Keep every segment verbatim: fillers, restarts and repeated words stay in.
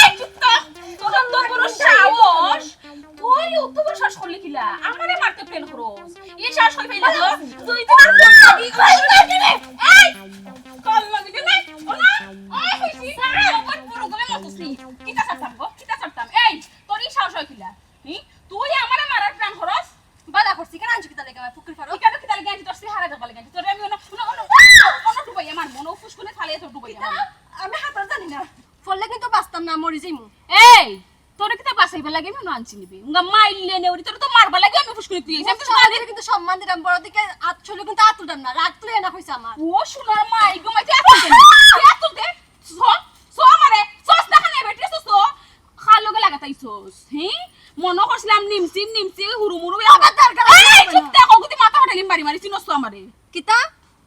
এই, চুপ তো। তোর তো বড় সাহস। তুই অত বড় সাহস করলি কিলা? আমারে মারতে plan করস। এই সাহস কই পাইলি তো? তুই তো আর কোন লাগি, কোন লাগি রে? এই! কোন লাগি রে? না, ও না? ওই কইছি, আমার বড় করে মারছিস নি। কিতা ছাড়তাম গো? কিতা ছাড়তাম? এই, তোর এই সাহস হয় কিলা? হুম? তুই আমারে মারার plan করস? বালা করছি, কেনে আনছো কিতা লাগি আমার পুকুর পাড়ো? ইটা তো কিতা লাগি আনছি, তোর চেহারা দেখবার লাগি আনছি। তোরে আমি অনো, অনো, অনো, অনো ডুবাইয়া মারমু, অনো ফুসকুনে ফালাইয়া তোর ডুবাইয়া কিতা? মারমু। আমি হাতার জানি না। ফললে কিন্তু বাঁচতাম না, মরি যাইমু। এই, তোরে কিতা বাঁচাইবার লাগি আমি অনো আনছি নি বে? উঙ্গা মাইলে নে ওরে, তোরে তো মারবার লাগি আমি ফুসকুনে তুই আইছি। আমি তো সমাজে কিন্তু সম্মান দিলাম, বড় দিকে আত ছইলে কিন্তু আত তুলতাম না, রাগ তুলে না কইছে আমার। ও সোনার মাই গো, মাই তুই আত তুলতে না। তুই আত তুলতে? সো, সো আমারে, সস দেখা নেই বেটি, সো, সো। খার লগে লাগাতাইছস, হি? মনো করছিলাম নিমসি, নিমসি, হুরু মুরু। আমার দরকার এই, আছে না। চুপ থাক, ওগুতি মাথা ফাটাইলিম বাড়ি মারি, চিনস তো আমারে। কিতা?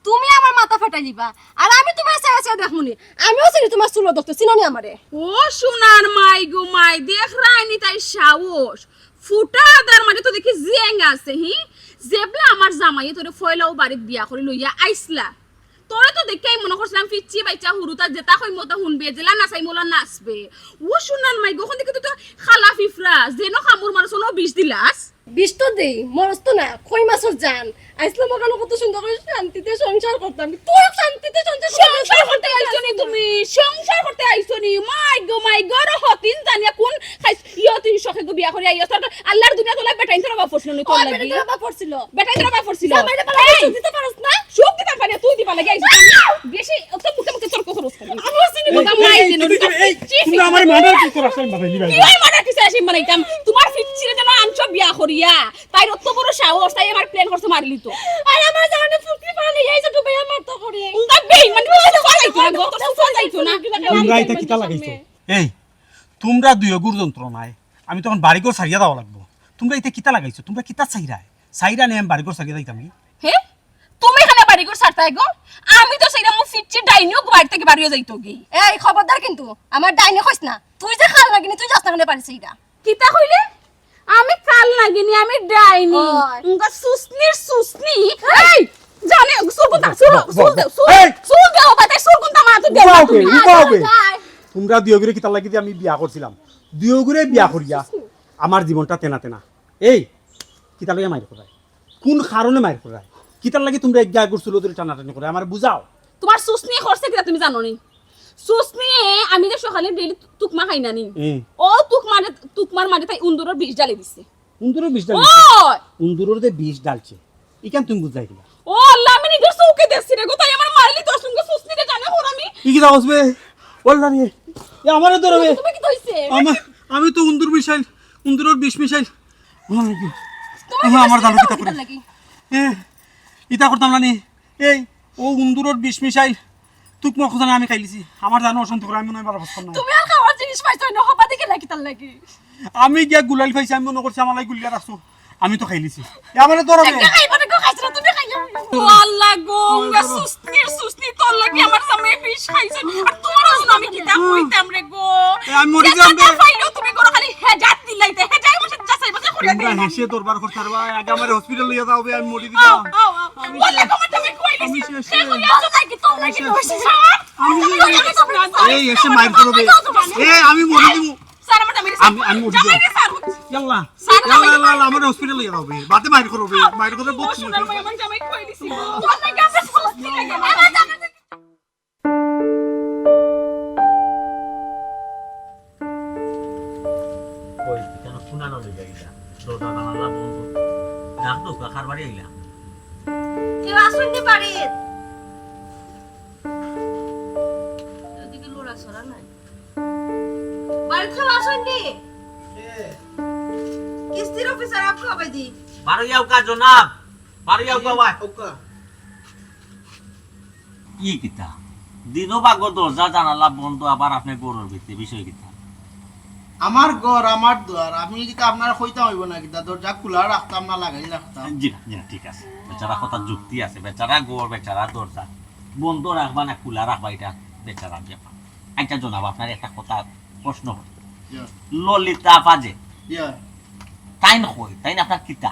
তুমি আমার মাথা ফাটাইলিবা, আর আমি তুমার চেহারা চেহারা দেখমুনি। আমিও চিনি তুমার চুলর দোষ, চিনো নি আমারে? ও সোনার মাই গো মাই, দেখরায়নি তাই সাহস। ফুটা আদার মাঝে তো দেখি জিয়াঙ্গা আছে, হি? যেবলা আমার জামাইয়ে তোরে ফয়লাও বাড়িত বিয়া করি লইয়া আইছলা। তোরে তো দেখিয়াউ মনো করছিলাম ফিচ্চি বাইচ্চা হুরুতা, যেতা কইমু অতা হুনবে, যেলা নাচাইমু অলা নাচবে। ও সোনার মাই গো, অখন দেখি তো খালা ফিফরা, যেন কামড় মারস অনো বিষ দিলাস। বিষ তো দেই, মরস তো না, কই মাছর জান। আইছলাম অখানো কত সুন্দর করি শান্তিতে সংসার করতাম। তুই শান্তিতে সংসার করতে সংসার করতে আইছো নি তুমি? সংসার করতে আইছো নি? মাই গো, মাই গো, রে হতিন জানিয়া কোন খাইছ? ইয়ো তুই শখে গো বিয়া করি আইছস। তোর আল্লার দুনিয়া তোলা বেটাইন তোর বাপ পড়ছিল নি তোর লাগি? বেটাইন তোর বাপ পড়ছিল। বেটাইন তোর বাপ পড়ছিল। জামাইরে বালা এই! সুখ দিতে পারস না? সুখ দিতাম পারি, তুই দিবা লাগি আইছস। বেশি অত মুখে মুখে তর্ক করস কেনে? আমি চিনি এই, না। এই, এই, এই, চিনি তুমরা না। আমারে মার্ডার কিসের আসামি বানাইলি ভাই? কি হয় মার্ডার কিসের আসামি বানাইতাম? তুমার ফিচ্চিরে যেন আনছো বিয়া করিয়া। তাইর অত বড় সাহস, তাই আমার plan করছে মারিলিতো। আর আমার জানে ফুকরি পানি এই যে ডুবাইয়া মারতো করি। উঙ্গা বেইমান, তোর সুফা যাইতো না গো, তোর সুফা যাইতো না। তুমরা ইতা কিতা লাগাইছো? এই, তুমরা দুইওগুর যন্ত্রণায় আমি তখন বাড়িঘর ছাড়িয়া যাওয়া লাগবো। তুমরা ইতা কিতা লাগাইছো? তুমরা কিতা চাইরায়? চাইরায় নি আমি বাড়িঘর ছাড়িয়া যাইতাম কি? হে? তুমি কেনে বাড়িঘর ছাড়তায় গো? আমি তো চাইরাম অউ ফিচ্চি ডাইনিও বাড়ি থাকি বারইয়া যাইতো গি। এই, খবরদার কিন্তু, আমার ডাইনি কইস না। তুই যে কাল নাগিনি, তুই যাস না কেনে বাড়ি ছাড়িয়া। কিতা কইলে? আমি কাল নাগিনি, আমি ডাইনি। ওই। উঙ্গা সুসনির সুসনি। এই! এই, জানে, চুল কুনতা, চুল, বাহ, বাহ, চুল দে, বাহ। চুল, এই! চুল দে, ও বাতাই, চুল কুনতা মা, তুই দে উবাও তুমি। বে, উবাও বে। তুমরা দুইওগুরে কিতার লাগি যে আমি বিয়া করছিলাম? দুইওগুরে বিয়া করিয়া আমার জীবনটা তেনা তেনা। এই, কিতার লাগি মাইর করায়? কোন কারণে মাইর করায়? কিতার লাগি তুমরা এক জায়গা চুলো ধরি টানাটানি কররায়? আমারে বুঝাও। তুমার সুসনি করছে কিতা তুমি জানো নি? সুসনিয়ে আমি যে সকালে daily তুকমা খাই না নি? হুম। ও তুকমারে, তুকমার মাঝে তাই উন্দুরর বিষ ঢালি দিছে। উন্দুরর বিষ ঢালি দিছে? ওই! উন্দুরর যে বিষ ঢালছে, ইখান তুমি বুঝাই দিলা। ও আল্লাহ, আমি নিজর চউখে দেখছি রে গো, তাই আমারে মারিলিতো, সুসনিরে জানে হরামি। ই কিতা কস বে? ওয়াল্লা রে, এ আমারে ধরো বে। তুমি কিতা অইছে? আমা-, আমি তো উন্দুর মিশাইল, উন্দুরর বিষ মিশাইল। ও মাই গড। তুমি ও মা, আমার জানো কিতা কিতা করে? লাগি? এ, ইতা করতাম না নি। এই, ও উন্দুরর বিষ মিশাইল তুকমা খোঁজা না আমি খাইলিছি। আমার জানো অশান্তি করে, আমি মনে হয় ভালা বাঁচতাম না। তুমি আর খাওয়ার জিনিস পাইছো না, হবা দিকে লাগি তার লাগি। আমি গিয়া গুলাইল পাইছি, আমি মনে করছি আমার লাগি গুলিয়া রাখছো। আমি তো খাইলিছি। এ, আমারে ধরো বে। একটা খাইবা না, কেউ খাইছে না, তুমি খাইও। ও আল্লাহ গো, ওই উঙ্গা ধরো। সুসনির সুসনি, তোর লাগি আমার জামাই বিষ খাইছে। আর তোমার জন্য আমি কিতা কইতাম রে গো? এ, আমি মরি যাম বে। যেটা পাইলো তুমি করো খালি হেজাত দিলাইতে, হেজাই বসে যাচাই বাছাই করে তোমরা দিলাম। হেসে দরবার করতে পারবা, আগে আমারে hospital লইয়া যাও বে, আমি মরি দিতাম। আও, আও, আও। আমি বললে শেষ। তোমার জামাই কই আমি গেছে? শেষ। সে কই আছে নাকি তোর লাগি আমি শেষ। নইছে? আমি আমি শেষ। এই এসে মাইর করো বে। এ, আমি মরি দিমু। স্যার, আমার জামাই আমি, আমি মরি যাবো। জামাই রে, স্যার। ইয়াল্লা। স্যার, ইয়াল্লা, জামাই। ইয়াল্লা, ইয়াল্লা, আমার hospital লইয়া যাও বে। বাদে মাইর করো বে। মাইর করে বহুত ও, সময় সোনার হয়ে মাই, যায়। আমার জামাই কই দিছি? আমার জামাই কই দিছি? কই, কেন শোনা না লইয়া গেলা? দরজা জানালা বন্ধ। ডাক দোস বা কার বাড়ি আইলা? কেউ আসেননি বাড়িত? এদিকে লড়াচড়া নাই। বাড়িত কেউ আসেননি? কে? কিস্তির অফিসার আবু আবেদি। বারো ইয়াউকা জনাব, বারো ইয়াউকা ভাই। ওকা। ই কিতা? দিনও বাগর দরজা জানালা বন্ধ, আবার আপনি ঘরর ভিতরে, বিষয় কিতা? আমার ঘর, আমার দুয়ার, আমি কিতা আপনারে কইতাম অইবো না কিতা? দরজা খুলা রাখতাম না লাগাই রাখতাম? জি না, জি না, ঠিক আছে। বেচারা কথা যুক্তি আছে, বেচারা ঘর, বেচারা দরজা। বন্ধ রাখবা না খুলা রাখবা, ইটা বেচারা ব্যাপার। আচ্ছা জনাব, আপনার একটা কথা প্রশ্ন। ইয়া, ললিতা আফা যে, ইয়া। তাইন কই? তাইন আপনার কিতা?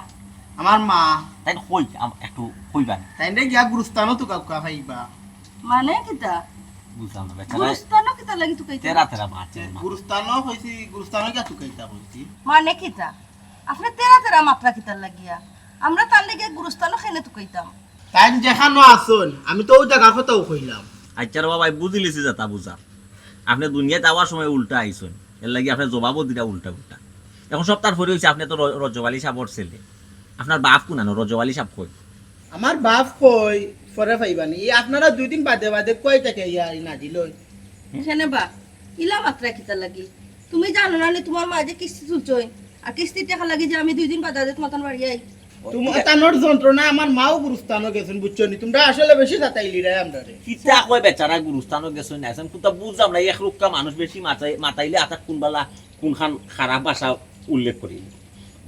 আমার মা। তাইন কই? আম-, একটু কইবা নি? তাইনরে গিয়া গুরুস্থানো তুকাউক্কা পাইবা। মানে কিতা? বুঝলাম না, বেচারা গুরুস্থানো কিতা লাগি তুকাইতা? তেরা তেরা মারছে। গুরুস্থানো কইছি, গুরুস্থানো গিয়া তুকাইতা কইছি। মানে কিতা? আপনে তেরা তেরা মাতরা কিতার লাগিয়া? আমরা তার লাগি গুরুস্থানো কেনে তুকাইতাম? তাইন যেখানো আছইন, আমি তো অউ জাগার কথাউ কইলাম। আচ্ছা রে বাবা, বুঝিলিছি যেতা বুঝার। আপনে দুনিয়াত আওয়ার সময় উল্টা আইছইন, এর লাগি আপনে জবাবও দিরা উল্টা উল্টা। এখন সবতার পরে অইছে, আপনে তো র-, রজব আলী সাবর ছেলে। আপনার বাপ কুনানো? রজব আলী সাব কই? আমার বাপ কই, পরে পাইবা নি। ই আপনারা দুই দিন বাদে বাদে কই থাকি ইয়া ই নাজিল অই? কেনে বা, ইলা মাতরা কিতার লাগি? তুমি জানো না নি তুমার মায়ে যে কিস্তি তুলছইন, আর কিস্তির টেকা লাগি যে আমি দুই দিন বাদে বাদে তুমার তান বাড়ি আই? তুমার তানর যন্ত্রণা আমার মাও গুরুস্থানো গেছইন, বুঝছো নি? তুমরা আসলে বেশি জাতাইলিরায় আমরারে। কিতা কয় বেচারা গুরুস্থানো গেছইন না, এখন কুনতা বুঝলাম না। এক রুক্কা মানুষ বেশি মাতাই-, মাতাইলে আতা কুনবালা কুনখান খারাপ ভাষা উল্লেখ করি।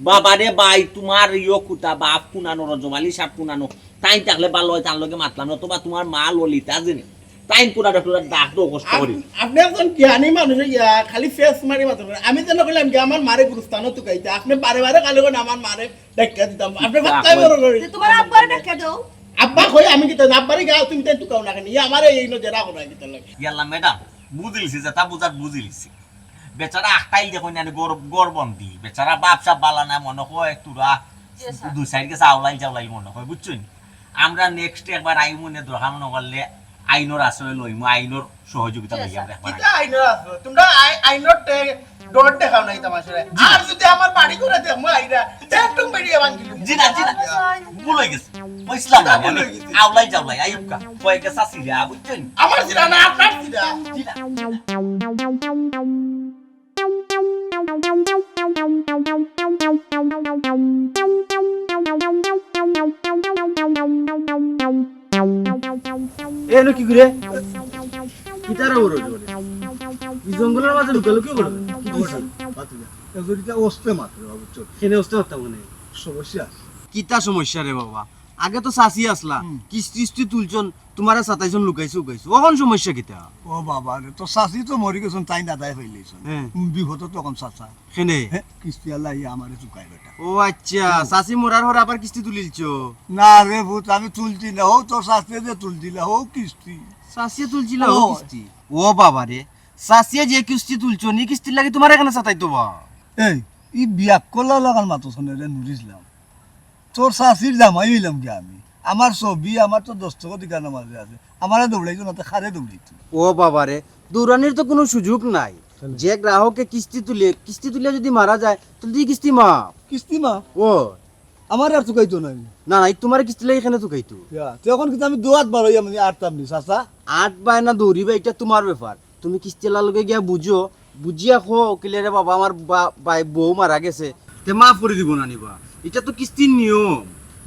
বাবা রে ভাই, তুমার ইয়ো কুতা বাপ কুনানো, রজব আলী সাব কুনানো, তাইন থাকলে ভালা অয়, তান লগে মাতলাম না, অথবা তুমার মা ললিতা যেনে, তাইন কুনা ডক্টর ডাক দেও কষ্ট করি। আপ-, আপনে একজন জ্ঞানী মানুষ অইয়া খালি ফেস মারি মাতরা। আমি যেন কইলাম কি আমার মারে গুরুস্থানো তুকাইতা, আপনে বারে বারে খালি কইন আমার মারে ধাক্কা দিতাম। আপনে বাহ, কথাই বড় করি। তে তুমার আব্বার ধাক্কা দেও। আব্বা কই, আমি কিতা আব্বারে গাও, তুমি তাই তুকাও না কেনে? ই আমারে এই নজরা করা কিতার লাগি? ইয়াল্লা ম্যাডাম, বুঝিলিছি, যেতা বুঝার বুঝিলিছি। বেচারা আখটাইল দেখো না, গর-, গরবন্দি। বেচারা বাপ সাপ ভালা না মনে কয়, তুরা দুই সাইড গেছে আউলাইল চাউলাইল মনে কয়, বুঝছইন? আমরা নেক্সট একবার আইমু নে, দরকার মনে করলে আইনর আশ্রয় লইমু, আইনর সহযোগিতা লই আমরা একবার। কিতা আইনর আশ্রয়? তুমরা আই-, আইনর টে-, ডর দেখাও নাই তামাশারে। আর যদি আমার বাড়ি করে দেখমু আইরা, তে একদম বেরিয়ে ভাঙিল। জি না, জি না। ভুল অই গেছে। কইছিলাম না আমি। আউলাই জাউলাই, আইউক্কা। কয়েকটা চাচিরা, বুঝছইন? আমার ছিরা না, আপনার ছিরা। জি না। এ, এনো কি করে? কিতারে ওরে ওরে? ই জঙ্গলর মাঝে লুকালুকি করে? কি করছে? বাতুজা। এ জরিটা অস্তে মাত্র, বাবু, চল। কেনে অস্তে মারতাম মানে? সমস্যা আছে। কিতা সমস্যা রে বাবা? আগে তো চাচি আছলা, কিস্তি টিস্তি তুলছইন, তুমারে সাতাইছইন, লুকাইছো উকাইছো। অখন সমস্যা কিতা? ও বাবা রে, তো চাচি তো মরি গেছইন, তাইন দাদাই পাইলাইছইন। হ্যাঁ। বিপদো তো অখন চাচা। কেনে? হে, কিস্তি আলা আইয়া আমারে চুকায় বেটা। ও আচ্ছা, চাচি মরার পর আবার কিস্তি তুলিলছো? না রে পুত, আমি তুলছি না, অউ তোর চাচিয়ে যে তুলছিলা, অউ কিস্তি। চাচিয়ে তুলছিলা, অউ কিস্তি? ও বাবা রে, চাচিয়ে যে কিস্তি তুলছইন, ই কিস্তির লাগি তুমারে কেনে সাতাইতো বা? এই, ই বিয়াক্কলা লাখান মাতছনে রে নুর ইসলাম। তোর চাচির জামাই অইলাম গি আমি? আমার ছবি, আমার তো দস্তখত ইখানর মাঝে আছে। আমারে দৌড়াইতো না, তে কারে দৌড়াইতো? ও বাবা রে, দৌড়ানির তো কুনু সুযোগ নাই। যে গ্রাহকে কিস্তি তুলে, কিস্তি তুলে যদি মারা যায়, তাইলে তো ই কিস্তি মাফ। কিস্তি মাফ? ও। আমারে আর তুকাইতো নায়। না, না, ই তুমারে কিস্তি লাগি কেনে তুকাইতো? ইয়া, তে অখন কিতা আমি দুয়াত বারইয়া মানে আটতাম নি, চাচা? আট বায় না দৌড়ি বায়, ইটা তুমার ব্যাপার। তুমি কিস্তিআলার লগে গিয়া বুঝো, বুঝিয়া কও, কিলে রে বাবা, আমার বা-, ভাই বউ মারা গেছে, তে মাফ করি দিবো না নি বা? ইটা তো কিস্তির নিয়ম।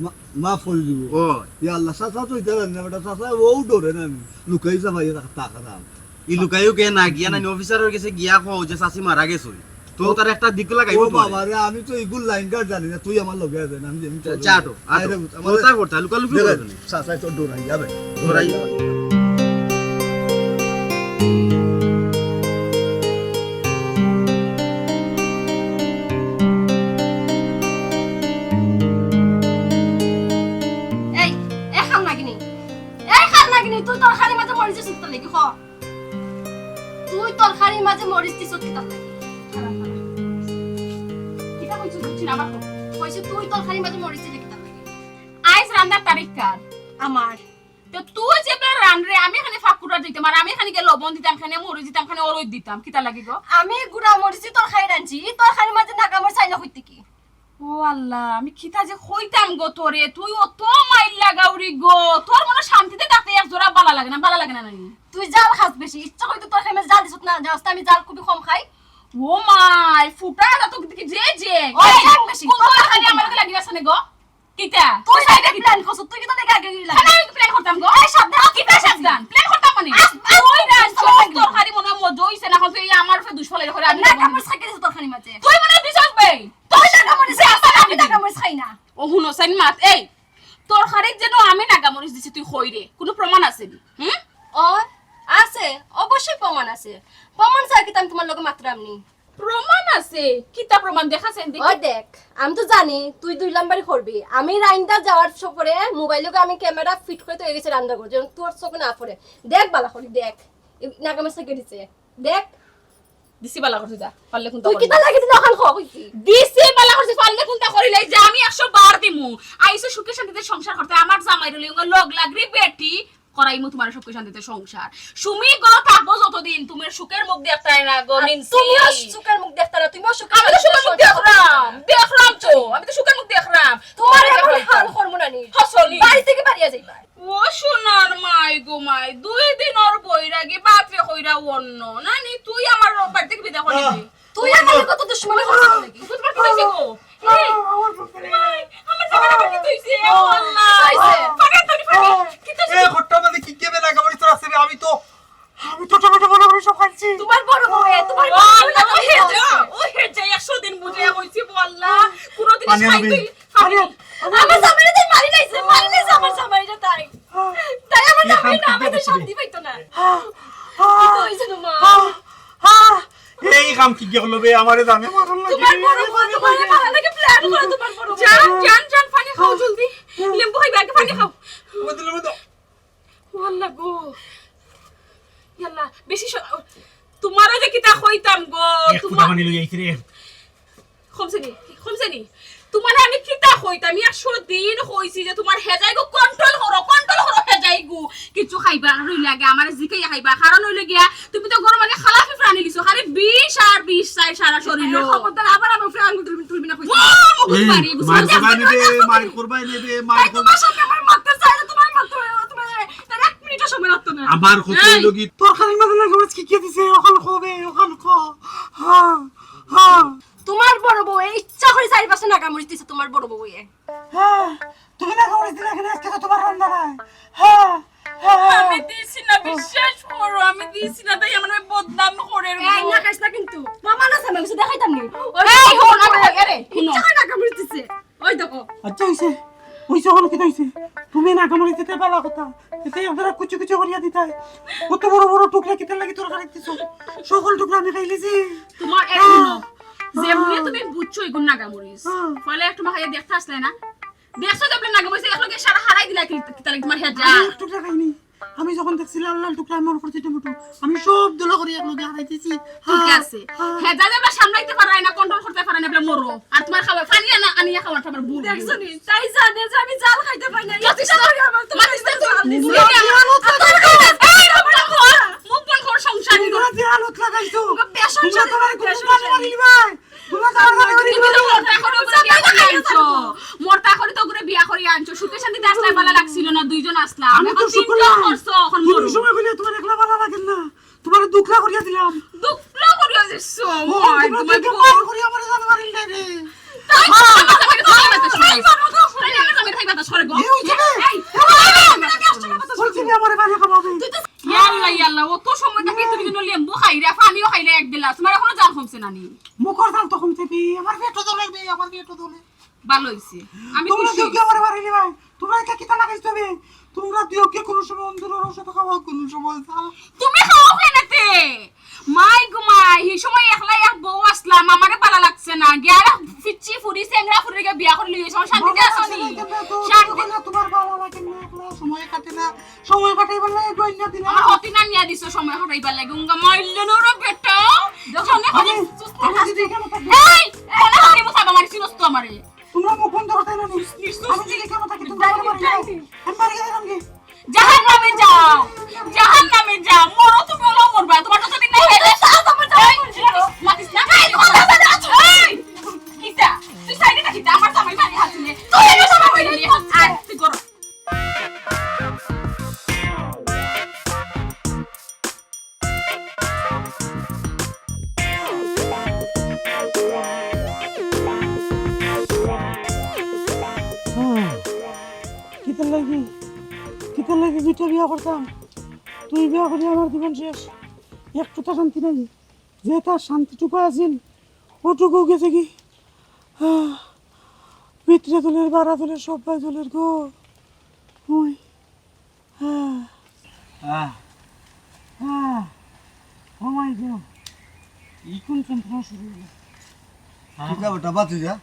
মা-, মাফ করি দিবো। ও। ইয়া আল্লাহ, চাচা তো ইতা জানে না, বেটা, চাচা অউ ডরে না নি, লুকাই চাপাইয়া তাকে তাকে দাম। ই লুকাইও কে না গিয়া না নি, অফিসারর গেছে গিয়া কও যে চাচি মারা গেছে। তো তার একটা দিক লাগাইবো ও তোমার। বাবা রে, আমি তো ইগুর লাইন গার্ড জানি না, তুই আমার লগে আয় না, আমি যেমনি চা-, চা আটো, আটো। আরে, আমার কথা করতে, লুকালুকি দেখ, করতে নেই। চাচাই তো ডরাই যাবে। ডরাই। এই, এ খাল নাগিনি। এই খাল নাগিনি, তুই তরকারির মাঝে মরিচ দিছস কিতার লাগি, ক। তুই তরকারির মাঝে মরিচ দিছস কিতার লাগি? খাড়া, খাড়া। কিতা কইছস বুঝছি না, আবার ক। কইছি তুই তরকারির মাঝে মরিচ দিলে কিতার লাগি? আইজ রান্নার তারিখ কার? আমার। তো তুই যে বেলা রানরে, আমি এখানে ফাঁকুড়া দিতাম, আর আমি এখানে গিয়া লবণ দিতাম, এখানে মরিচ দিতাম, এখানে অলইচ দিতাম, কিতার লাগি গো? আমি গুড়া মরিচ দি তরকারি রানছি, ই তরকারির মাঝে নাগা মরিচ আইলো কই থাকি? ও আল্লাহ, আমি কিতা যে কইতাম গো তোরে, তুই অত মাইল্লা গাউরি গো, তোর মনো শান্তিতে থাকতে এক জোড়া বালা লাগে না, বালা লাগে না নানি? তুই জাল খাস বেশি, ইচ্ছা করি তো তোর খাইমে জাল দিছত না, জানোস তো আমি জাল খুবই কম খাই। ও মাই, ফুটা না তো কি যে যে। ওই এক বেশি। কোন খালি আমার লগে লাগি আছে না গো? কিতা? তুই সাইডে প্ল্যান করছ, তুই কিতা দেখে আগে লাগি? আমি প্ল্যান করতাম গো। এই সাবধান, কিতা সাবধান? প্ল্যান করতাম মানে? আস, আস, তুই না, আস, তোর আস, তরকারি মনে হয় মজা হইছে না, হয়তো এই আমার উপরে দুশমন করে আমি না, কাপড় সাইডে তরকারি মাঝে। তুই মনে হয় দিছস বে। তুই নাগা মরিচ খাস, আমি নাগা মরিচ খাই না। ও হুনো, সাইন মাত, এই, তরকারিত যেন আমি নাগা মরিচ দিছি, তুই কই রে? কোনো প্রমাণ আছে নি? হুম? ও, আছে, অবশ্যই প্রমাণ আছে। প্রমাণ ছাড়া কিতা আমি তুমার লগে মাতরাম নি? প্রমাণ আছে? কিতা প্রমাণ? দেখা চাইন দেখি। ওই দেখ, আমি তো জানি তুই দুই নাম্বারি করবি। আমি রাইন্দা যাওয়ার পরে মোবাইলো আমি ক্যামেরা ফিট করি থই গেছি রান্দা ঘরো, যেন তোর চোখে না পড়ে। দেখ বালা করি, দেখ। এই নাগা মরিচ কে দিছে? দেখ। দিছি বালা করছি যা, পারলে কুনতা তুই করলি। কিতা লাগি দিলে অখান ক কইছি? দিছি বালা করছি, পারলে কুনতা করিলাই যে আমি একশো বার দিমু। আইছো সুখে শান্তিতে সংসার করতে, আমার জামাইরে লগে লগ লাগরি বেটি, করাইমু তুমার সুখে শান্তিতে সংসার। তুমি গো থাকো যতদিন, তুমার সুখের মুখ দেখতায় না গো, আর মিনছি। তুমিও সুখের মুখ দেখতায় না, তুমিও সুখে আমি তো সুখের মুখ দেখরাম, দেখরাম তো, আমি তো সুখের মুখ দেখরাম। তুমার এমন দেখরাম। হাল করমু না নি। হসলি। বাড়ি থাকি বারিয়া যাইবা। ও সোনার মাই গো মাই, দুই দিনর বৈরাগী বাপরে কইরা অন্য। নানি, তুই আমার বাড়ি থাকি বিদায় করি দে। তুই আমার লগে কত দুশমনি করছিস নাকি? তুই তোমার কি হইছে গো? এই, আমার বাপরে। মাই, আমার জামাইর আবার কিতা হইছে? ও আল্লাহ। কিতা হইছে? ফানি আন তো, ফানি। কিতা হইছে? এ, ঘরটার মাঝে কি কি বেলা কামড়ি তোর আছে রে? আমি তো, আমি তো টমেটো মনে করি সব খাইছি। তোমার বড় বউ, এ, তোমার ও বড় বউ আল্লাহ, ও হে যা, ও হে যা, একশো দিন বুঝে হইছে গো আল্লাহ। কোনোদিন পানি খাই আনবি? তুই, পানি আন। আমার জামাইরে তাই মারি লাইছে, মারি লাইছে আমার জামাইরে তাই। তাই আমার এই জামাই কাম না, কি আমাদের করতে? শান্তি পাইতো না। হা, হা, কিতা হইছে তোমার? হা, হা। এই কাম কি গেল বে? আমারে জানে মারল না। তোমার বড় বউ তোমারে মারার লাগি প্ল্যান করে তোমার বড় বউ। যান, যান, যান, পানি খাও জলদি। লেম্বু খাইবা, আগে পানি খাও। ওদের মধ্যে ও আল্লাহ গো। ইয়াল্লা, বেশি স-, তোমারে যে কিতা কইতাম গো, এক তোমার ফুটা পানি লই আইছি রে। কমছে নি, কমছে নি। তোমারে আমি কিতা কইতাম, একশো দিন কইছি যে তোমার হেজাই গো কন্ট্রোল করো, কন্ট্রোল করো হেজাই গো। কিছু খাইবা আর রইলে আগে আমারে জিকাইয়া খাইবা, কারণ অইলো গিয়া তুমি তো গরম আগে খালা ফিফরা আনি লিছো, খালি বিষ আর বিষ চাই সারা শরীর। এই খবরদার আবার আমার উপরে আঙ্গুল তুলবি, তুলবি না কইছি। ও, মুখ এই, বাড়ি, বুঝছো? মার করবাই নেবে, মার করবাই নেবে, মার এই করবাই। তোমার সামনে আমার মারতে চাই না, তোমার মারতে হবে, তোমার তার এক মিনিটও সময় লাগতো না। আমার কথা এই। অইলো কি, তরকারির মাঝে না গরজ কি কি দিছে, ওখান খাবে, ওখান খা। হ্যাঁ, হ্যাঁ। তোমার বড় বউ এই ইচ্ছা করে চারি পাঁচটা নাগা মরিচ দিছে তোমার বড় বউ এ। হ্যাঁ, তুমি নাগা মরিচ দিলা কেনে? আজকে তো তোমার রান্না নাই। হ্যাঁ, হ্যাঁ, হ্যাঁ। আমি দিছি না, বিশ্বাস করো, আমি দিছি না, তাই আমার বদনাম করে। এই না খাইস না কিন্তু। মামা না সামনে কিছু দেখাইতাম নি। ওই এই, হুন, আমি কই, আরে, হুনো। ইচ্ছা করে নাগা মরিচ দিছে। ওই দেখো। আচ্ছা, হইছে। হইছে, অখন কিতা হইছে? তুমি নাগা মরিচ দিতে পারলা কথা। এতে আপনারা কুচি কুচি করিয়া দিতাই। কত বড় বড় টুকরা কিতার লাগি তরকারি দিছো? সকল টুকরা আমি খাইলিছি। তোমার এই হ্যাঁ। হুনো, যেমনে হ্যাঁ। তুমি বুঝছো এগুন নাগা মরিচ। হ্যাঁ। ফলে একটু মাখাইয়া দেখতে আসলে না? দেখছো যে আপনি নাগা মরিচ এক লগে সারা হারাই দিলা কি, কিতার লাগি তোমার হেজা? আমি এক টুকরা খাইনি। আমি যখন দেখছি লাল লাল টুকরা, আমি মনে করছি টমেটো। আমি সব দলা করি এক লগে হারাই দিছি। ঠিক হ্যাঁ, আছে। হ্যাঁ। হেজা যে আমরা সামলাইতে পারাই না, কন্ট্রোল করতে পারাই না, বলে মরো। আর তোমার খাবার পানি আনা, আনিয়া খাবার খাবার ভুল। দেখছো নি? তাই জানে যে আমি জাল খাইতে পারি না। মাতিস না, ইচ্ছা করে আমার তোমার মাতিস না, জাল দিছি। তোমরা কি হালত লাগাইছো? এই, মুখ বন্ধ কর, মুখ বন্ধ কর, সংসার নিয়ে। তোমরা কি হালত লাগাইছো? তোমরা বেসন তোমরা সাথে তোমার কোনো বেসন কাজ সাথে। করিনি ভাই। তোমরা তো আমার বাড়ি তুমি তো বাড়ি মরতা করে ওগুরে বিয়া করি আনছো। মরতা করে তো ওগুরে বিয়া করি আনছো। সুখে শান্তিতে আসলে ভালো লাগছিল না, দুইজন আসলাম। আমি তো এখন তিনজন শুক্রবার করছো, এখন কোনো মরো। সময় কইলে তোমার একলা ভালো লাগে না। তোমার দুখলা করিয়া দিলাম। দুখলা করিয়া দিছো? ও, মাই, তোমার তোমার দুখলা বউ। করিয়া আমার জানো মারিল না রে। তাই হ্যাঁ। আমার জামাইরে খাই বাতাস করে। তাই আমার জামাইরে খাই বাতাস করে গো। এই, ওই যে এই, এই, বলছি নি আমারে বাড়ি খাওয়াবে। ইয়াল্লা, ইয়াল্লা, অত সময় থাকি তুমি কিন্তু লেম্বু খাইরা, পানিও খাইরা এক গিলাস। তোমার এখনো জাল কমছে না নি? মুখর জাল তো কমছে নি, আমার পেটও জ্বলে রে, আমার পেটও জ্বলে। ভালো হইছে। আমি তোমরা খুশি। কেউ কেউ আমার বাড়ি নিবাই। তোমরা এটা কিতা লাগাইছো তুমি? তোমরা দিও কে কোনো সময় অন্ধুর ঔষধ খাওয়াও, কোনো সময় চা। তুমি খাও কেনেতে? মাই গো মাই, এই সময় একলা এক বউ আসলাম, আমারে ভালা লাগছে না। গিয়া আর ফিচ্ছি ফুরি, চেংরা ফুরি গিয়া বিয়া করি লইছো, শান্তিতে আছো নি? শান্তি। তোমার ভালা লাগে না, একলা সময় কাটে না। সময় কাটাইবার লাগে, একটু আইনা দিলাম। আমার হতি না নিয়া দিছো সময় কাটাইবার লাগে। উঙ্গা মাইল্লে নরম বেটা। দেখো না, আমি, আমি যদি এখানে থাকি। এই, এই, না, আমি মুসা বাঙালি চিনস তো আমারে। তোমরা মুখ বন্ধ করতে না নি। নিশ্চয় আমি যদি এখানে থাকি, তোমরা আমার বাড়ি যাও। আমি বাড়ি গেলাম কি? জাহান্নামে যাও। জাহান্নামে যাও। মরো তুমি, ওলাও মরবা। তোমার যতদিন না হয়ে যায়, এই, মাতিস, মাতিস না। এই, এই, কিতা? তুই সাইডে না কিতা? আমার জামাই মারি হাত তুলে। তুই আমার জামাই মারি হাত তুলে। আয়, তুই করো। কিতার লাগি, কিতার লাগি দুইটা বিয়া করতাম? তুই বিয়া করি আমার জীবন শেষ, একটু তো শান্তি নাই। যে তার শান্তিটুকু আছিল, ওটুকু গেছে কি? আহ, ভিতরে দলের, বারা দলের, সবাই দলের গো। ওই, হ্যাঁ। আহ, আহ, ও মাই গড, ই কোন যন্ত্রণা শুরু হইল? কিতা বেটা, বাতি যা।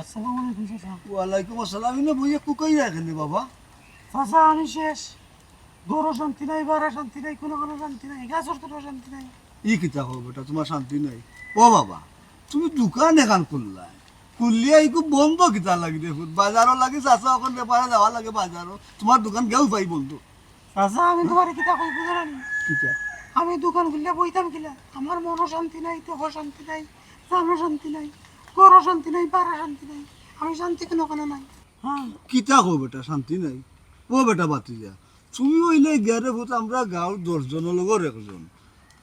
আসসালামু আলাইকুম চাচা। ওয়ালাইকুম আসসালাম। ইনো বইয়া কুকাই রাখেন বাবা। চাচা, আমি শেষ। ঘরও শান্তি নাই, বারা শান্তি নাই, কোনো কোনো শান্তি নাই, গাছর তলেও শান্তি নাই। ই কিতা কও বেটা, তোমার শান্তি নাই? ও বাবা, তুমি দোকান এখান খুললায়, খুললিয়া ইগু বন্ধ কিতা লাগি দেখো? বাজারও লাগে, চাচা, অখন বেপারে যাওয়া লাগে বাজারও, তোমার দোকান গেউ পাই বন্ধ। চাচা, আমি তোমারে কিতা কই বুঝো না নি? কিতা? আমি দোকান খুললে বইতাম কিলা? আমার মনও শান্তি নাই, দেহও শান্তি নাই, জানও শান্তি নাই, ঘরও শান্তি নাই, বারা শান্তি নাই। আমি শান্তি কোনো কোনো নাই। হ্যাঁ। কিতা কও বেটা, শান্তি নাই? ও বেটা, বাতি যা। তুমি অইলে গিয়ারে পুত, আমরা গাঁওর দশ জনর লগর একজন।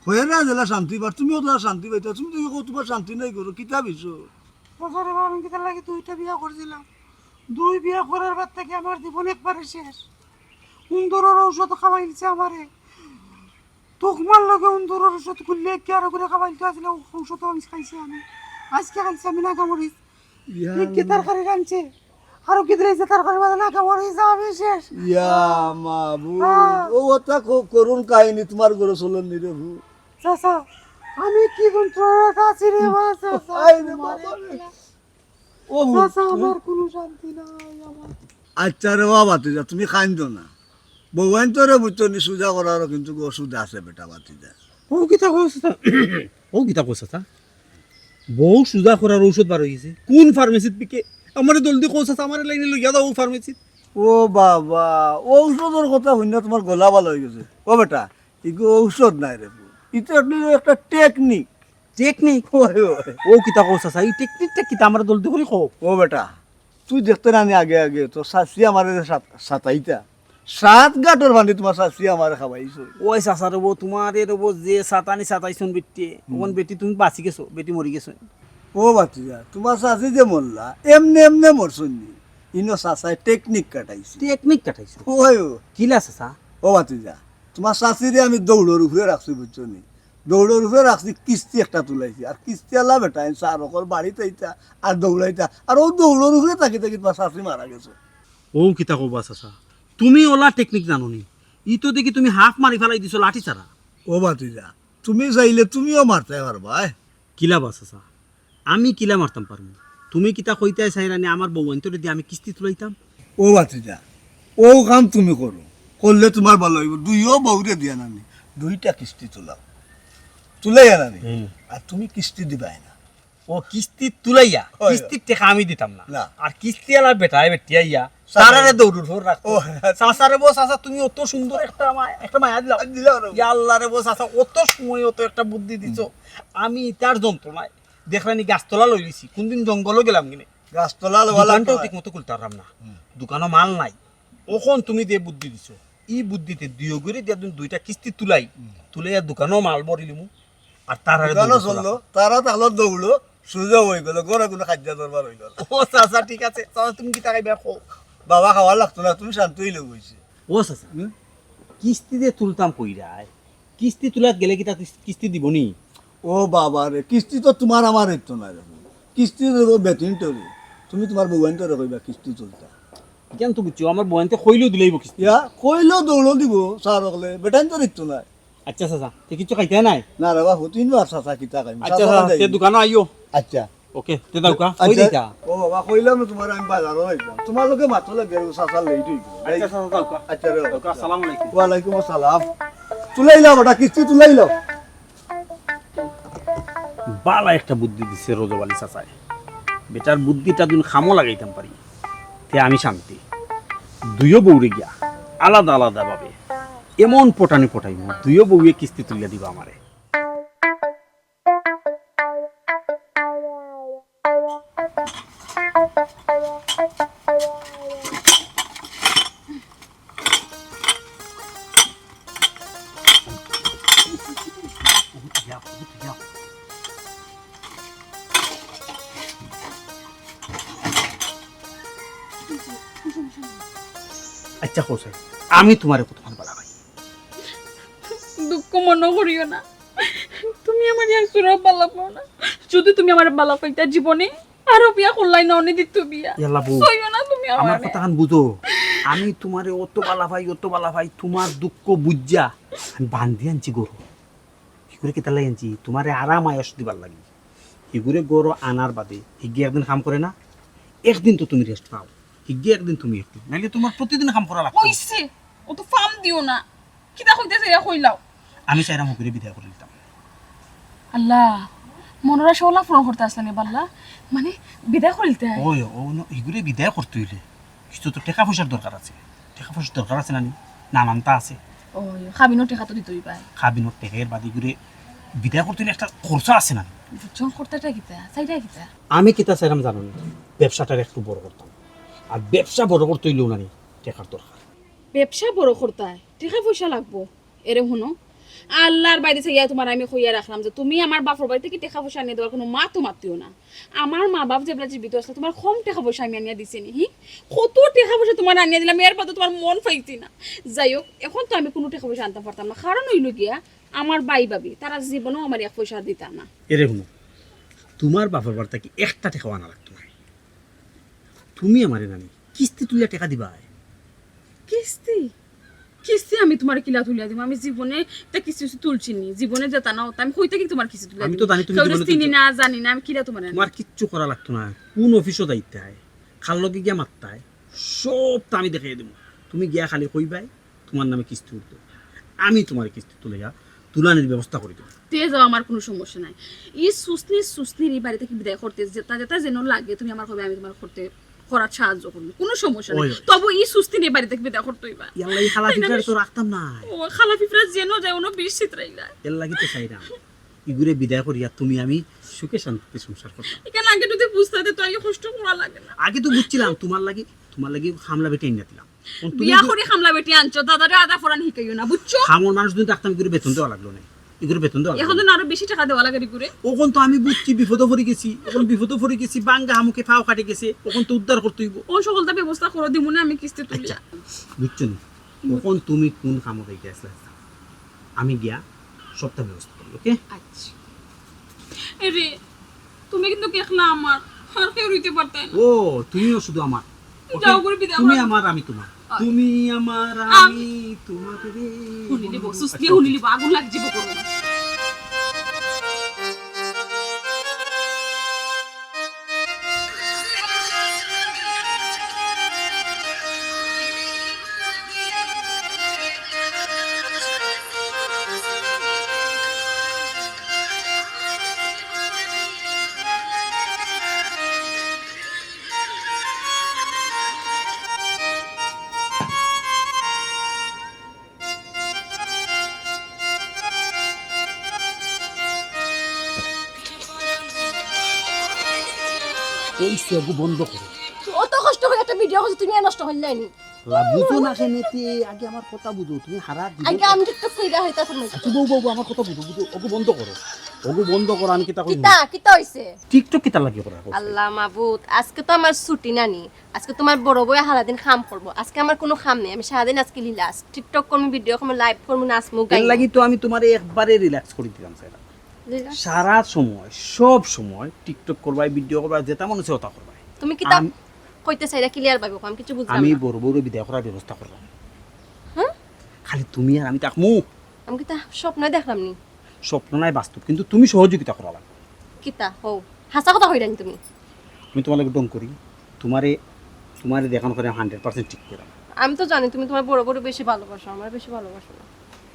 হয়েরা জেলা শান্তি পার, তুমিও তো আর শান্তি পাইতা। তুমি তো কও তোমার শান্তি নাই করো, কিতা বিষয়? বাজারে বা আমি কিতার লাগি দুইটা বিয়া করছিলাম। দুই বিয়া করার বাদ থাকি আমার জীবন একবারে শেষ। উন্দরর ঔষধ খাওয়াইলছে আমারে। তুকমার লগে উন্দরর ঔষধ খুললে কি আরো করে খাওয়াইলতো আসলে ঔ-, ঔষধ আমি খাইছি আমি। আজকে খাইছি আমি নাগা মরিচ। ইয়া কি কি তরকারি রানছে? আরো কি দিলে যে তরকারি বাদে নাগা মরিচ আমি শেষ। ইয়া মাবুদ, হ্যাঁ। ও ওটা খুব করুণ কাহিনী তোমার ঘরে চলন নি রে ভু। চাচা, আমি কি যন্ত্রণাত আছি রে মা, চাচা, আই রে তোমার বাবা রে। একলা। ও ভু, চাচা, তুমি আমার কোনো শান্তি নাই, আমার। আচ্ছা রে বাবা, তুই যা, তুমি কাইন্দো না। বউয়াইন তোরে বুঝছো নি, সুজা করারও কিন্তু ওষুধ আছে বেটা, বাতি যা। ও কিতা কও চাচা? ও কিতা কও চাচা? বউ সুজা করার ঔষধ বার হইছে। কোন ফার্মেসিত বিকে? আমারে জলদি কও চাচা, আমারে লাইনে লইয়া যাও ও ফার্মেসিত। ও বাবা, ঔষধর কথা হুনিয়া তোমার গলা ভালা হয়ে গেছে। ও বেটা, ইগু ঔষধ নাই রে, ইটা একটা টেকনিক। টেকনিক? ওই, ওই। ও কিতা কও চাচা? এই টেকনিকটা কিতা? আমারে জলদি করি কও। ও বেটা, তুই দেখতে না নি আগে আগে তোর শাশি আমারে যে সাত-, সাতাইতা, সাত ঘাটর পানি তোমার শাশি আমারে খাওয়াইছে। ওই চাচা রে বউ, তোমারে রে বউ যে সাতানি সাতাইছন বেটিয়ে, হুম। ওখান বেটি তুমি বাঁচি গেছো, বেটি মরি গেছো। ও বাতিজা, তোমার শাশি যে মরলা, এমনে এমনে মরছন নি। ইনো চাচায় টেকনিক কাটাইছে। টেকনিক কাটাইছে? ওই ও। কিলা চাচা? ও বাতিজা, তোমার শাশিরে আমি দৌড়র উপরে রাখছি, বুঝছো নি? দৌড়র উপরে রাখছি, কিস্তি একটা তুলাইছি। আর কিস্তি আলা বেটা, আমি চার অকল বাড়িত আইতা, আর দৌড়াইতা। আর ও দৌড়র উপরে তাকি তাকি তোমার শাশি মারা গেছে। ও কিতা কবা চাচা? তুমি ওলা টেকনিক জানো নি? ই তো দেখি তুমি হাফ মারি ফালাই দিছো লাঠি ছাড়া। ও বাতিজা, তুমি চাইলে তুমিও মারতে পারবা, এ? কিলা বা চাচা? আমি কিলা মারতাম পারমু? তুমি কিতা কইতায় চাইরানি আমার বউয়াইন্তরে দিয়া আমি কিস্তি তুলাইতাম? ও বাতিজা, ও কাম তুমি করো, করলে তোমার ভালা হইব। দুইও বউরে দিয়া নানি, দুইটা কিস্তি তুলাও, তুলাইয়া নানি, হুম। আর তুমি কিস্তি দিবায় না। ও কিস্তি তুলাইয়া, হয়। কিস্তির টেকা আমি দিতাম না। না। আর কিস্তি আলা বেটায় বেটিয়া আইয়া, চাচা। তারারে দৌড়র উপর রাখো। ও, আচ্ছা। চাচা রে বউ, চাচা তুমি অত সুন্দর একটা মা-, একটা মায়া দিলাও। দিলাও রে। ইয়া আল্লাহ রে বউ, চাচা অত সময় অত একটা বুদ্ধি দিছো। হুম। আমি ইতার যন্ত্রণায় দেখরানি গাছতলা লইলিছি, কোনদিন জঙ্গলও গেলাম কিনে। গাছতলা লওয়া লাগতো দোকানটাও না। ঠিক মতো খুলতে পারলাম না। হুম। দোকানও মাল নাই। অখন তুমি যে বুদ্ধি দিছো, ই বুদ্ধিতে দুইও গরে দিয়া তুমি দুইটা কিস্তি তুলাই, হুম। তুলাইয়া দোকানও মাল ভরিলিমু, আর তারারে দোকানও দৌড় চললো, করা। তারা তাহলে দৌড়লো, সুযোগ হয়ে গেল, ঘরে কোনো খাদ্য দরবার হইল না। ও চাচা, ঠিক আছে, চাচা তুমি কিতা খাইবা কও? বাবা, খাওয়া লাগতো না, তুমি শান্ত হইলে হইছে। ও চাচা, হুম? কিস্তি যে তুলতাম কইরায়, কিস্তি তুলাত গেলে কিতা কিস-, কিস্তি দিবনি? ও বাবা রে, কিস্তি তো তোমার আমার একটু না রে। কিস্তি দেবো বেটিন্তরে। তুমি তোমার বউয়াইন্তরে কইবা কিস্তি তুলতা। কেন তো বুঝছো, আমার বউয়াইন্তে কইলেও দিলাইব কিস্তি। ইয়া, কইলেও দৌড় দিব, স্যার হকলে, বেটাইন্তর একটু না। আচ্ছা চাচা, তে কিচ্ছু খাইতে নাই? না রে বাবু, তুই না চাচা কিতা খাইম? আচ্ছা চাচা, তে দোকানো আইও। আচ্ছা। ওকে, তে দাও কা, কই আচ্ছা। দিতা? ও বাবা, কইলাম না তোমার আমি বাজারও যাইতাম। তোমার লগে মাত্র লাগে, চাচা লেট হইব। আচ্ছা চাচা, দাও কা। আচ্ছা রে। দাও কা, আসসালামু আলাইকুম। ওয়ালাইকুম আসসালাম। তুলাইলাও বেটা, কিস্তি তুলাইলাও। বালা একটা বুদ্ধি দিছে রজব আলী চাচায়। বেটার বুদ্ধিটা যদি কামো লাগাইতাম পারি, তে আমি শান্তি। দুইও বউরে গিয়া আলাদা আলাদা ভাবে এমন পটানি পটাইমু, দুইও বউয়ে কিস্তি তুলিয়া দিবা আমারে। আচ্ছা, কও চাই, আমি তোমারে কতখান বালা পাই? দুঃখ মনো করিও না, তুমি আমারে এক চুরও বালা পাও না। যদি তুমি আমারে বালা পাইতা জীবনে, আরো বিয়া করলাই না, অনে দিত বিয়া। ইয়াল্লা বউ, সইও না তুমি আমার আমারে। কথাখান বুঝো। আমি তোমারে অত বালা পাই, অত বালা পাই, তোমার দুঃখ বুঝিয়া আমি বান্ধি আনছি গরু। কি ঘুরে কিতার লাগি আনছি? তুমারে আরাম আয়েশ দিবার লাগি। হিগুরে ঘরো আনার বাদে হিগে একদিন কাম করে না, একদিন তো তুমি রেস্ট পাও। হিগে একদিন, তুমি একদিন, নাইলে তুমার প্রতিদিন কাম করা লাগতো। অইছে, অত ফাম দিও না। কিতা কইতায় চাইয়া কইলাও। আমি চাইরাম হিগুরে বিদায় করি দিতাম। আল্লাহ, মনর আশা অলা পূরণ করতে আসলে নি বাল্লা, মানে বিদায় করি দিতে হয়। ওই, ও ন-, হিগুরে বিদায় করতে অইলে কিছু তো টেকা পয়সার দরকার আছে। টেকা পয়সার দরকার আছে না নি? নানানতা আছে। ওই, কাবিনর টেকা তো দিতে অইবায়। কাবিনর টেকা, এর বাদে হিগুরে বিদায় করতে অইলে একটা খরচা আছে না নি? বুঝছন, খরচাটা কিতা? চাইরায় কিতা? আমি কিতা চাইরাম জানো নি? ব্যবসাটারে একটু বড় করতাম। আর ব্যবসা বড় করতে অইলেও না নি, টেকার দরকার। ব্যবসা বড় করতায় টেকা পয়সা লাগবো। এরে হুনো, আল্লার বায়দি চাইয়া তুমারে আমি কইয়া রাখলাম যে তুমি আমার বাপর বাড়ি থাকি টেকা পয়সা আনিয়া দেওয়ার কুনু মাত মাতিও না। আমার মা বাপ যেবলা জীবিত আছলা, তুমার কম টেকা পয়সা আমি আনিয়া দিছি নি? হি, কত টেকা পয়সা তুমারে আনিয়া দিলাম, এর বাদে তুমার মন পাইছি না। যাই হোক, অখন তো আমি কুনু টেকা পয়সা আনতাম পারতাম না, কারণ অইলো গিয়া আমার ভাই ভাবি তারা জীবনেও আমারে এক পয়সা দিতা না। এরে হুনো, তুমার বাপর বাড়ি থাকি একটা টেকাও আনা লাগতো নায়। তুমি আমারে না নি কিস্তি তুলিয়া টেকা দিবায়। কিস্তি? কিস্তি আমি তুমারে কিলা তুলিয়া দিমু? আমি জীবনে তে কিস্তি উস্তি তুলছি নি, জীবনে যেতা না অতা। আমি কই থাকি তুমার কিস্তি তুলিয়া আমি তো দিমু? জানি তুমি কেউরে জীবনে চিনি তুলছো না, জানি না, আমি কিলা তুমারে আনি? তুমার কিচ্ছু করা লাগতো না। কুন অফিসো যাইতায়, কার লগে গিয়া মাততায়, সবতা আমি দেখাইয়া দিমু। তুমি গিয়া খালি কইবায় তুমার নামে কিস্তি উঠবো, আমি তুমারে কিস্তি তুলিয়া তুলানির ব্যবস্থা করি দিমু। তে যাও, আমার কুনু সমস্যা নাই। ই সুসনি, সুসনির ই বাড়ি থাকি বিদায় করতে যেতা যেতা যেন লাগে, তুমি আমারে কইবায়, আমি তুমার করতে, করাত সাহায্য করমু, কুনু সমস্যা নাই। ওই, ওই। তবু ই সুসনির ই বাড়ি থাকি বিদায় করতে অইবা। ইয়াল্লা, ই কালা পিঁপড়ারে তো রাখতাম না। ও, কালা পিঁপড়া যেন যায়, অনো বিষ ছিতরাইলা। এর লাগি তো চাইরাম, ইগুরে বিদায় করিয়া তুমি আমি সুখে শান্তিতে সংসার করতাম। ইখান আগে যদি বুঝতায় তে তো আইজ কষ্ট করা লাগে না। আগে তো বুঝছিলাম, তুমার লাগি, তুমার লাগি কামলা বেটি আনিয়া দিলাম। অখন তুমি বিয়া করি কামলা বেটি আনছো, দাদারে আদা ফরান হিকাইও না, বুঝছো? কামর মানুষ যদি রাখতাম, ইগুরে বেতন দেওয়া লাগলো নায়, ইগুরে বেতন দেওয়া লাগলো অখন তো নায়। আরো বেশি টেকা দেওয়া লাগে ইগুরে। অখন তো আমি বুঝছি, বিপদো পড়ি গেছি, অখন বিপদো পড়ি গেছি, ভাঙ্গা হামুকে পাও কাটি গেছে, অখন তো উদ্ধার করতে অইবো। অখন সকলতা ব্যবস্থা করে দিমু নে আমি কিস্তি তুলিয়া। আচ্ছা, বুঝছো নি? অখন তুমি কুন কামো যাইতে আছলা? আমি গিয়া সবতা ব্যবস্থা করি, ওকে? আচ্ছা। এরে, তুমি কিন্তু একলা আমার, আর কেউ রইতে পারতায় না। ও, তুমিও শুধু আমার। ওকে? যাও করে বিদায় তুমি করো। আমার, আমি তোমার। আয়। তুমি আমার, আম-, আমি তোমার রে। হুনিলিবো, সুসনি হুনিলিবো, আগুন লাগি যিবো গো। এই চোখ বন্ধ করো। অত কষ্ট করি একটা ভিডিও করছি, তুমি আর নষ্ট করলে নি। লা, বুঝো না কেনে তে, আগে আমার কথা বুঝো। তুমি হারা জীবন আগে আমি TikTok কইরা হইতা ফরমাইছি। আচ্ছা, বউ, বউ, বউ, আমার কথা বুঝো, বুঝো। ওগু বন্ধ করো, ওগু বন্ধ করো। আমি কিতা কইমু? কিতা, কিতা অইছে? TikTok কিতা লাগি করা? আল্লাহ মাবুদ, আজকে তো আমার ছুটি নানি, আজকে তুমার বড় বউয়ে হারাদিন কাম করবো, আজকে আমার কুনু কাম নাই, আমি সারাদিন আজকে relax, TikTok করমু, ভিডিও করমু, live করমু, নাচমু, এর গাইমু। লাগি তো আমি তুমারে একবারে relax করি দিলাম, স্যার। Relax? সারা সময়, সব সময় TikTok করবায়, ভিডিও করবায়, যেতা মনে চায় অতা করবায়। তুমি কিতা আম-, কইতে চাইরা clear ভাবে কও, আমি কিচ্ছু বুঝলাম আমি না। বড় বউরে বিদায় করার ব্যবস্থা করলাম। হ্যাঁ? খালি তুমি আর আমি থাকমু। আমি কিতা স্বপ্ন দেখলাম নি? স্বপ্ন নায়, বাস্তব, কিন্তু তুমি সহযোগিতা করা লাগবো। কিতা? হও, হাছা কথা কইরায় নি তুমি। আমি তুমার লগে ঢং করি, তুমারে, তুমারে দেখান করি hundred percent ঠিক করি। আমি তো জানি তুমি তুমার বড় বউরে বেশি ভালোবাসো, আমারে বেশি ভালোবাসো না।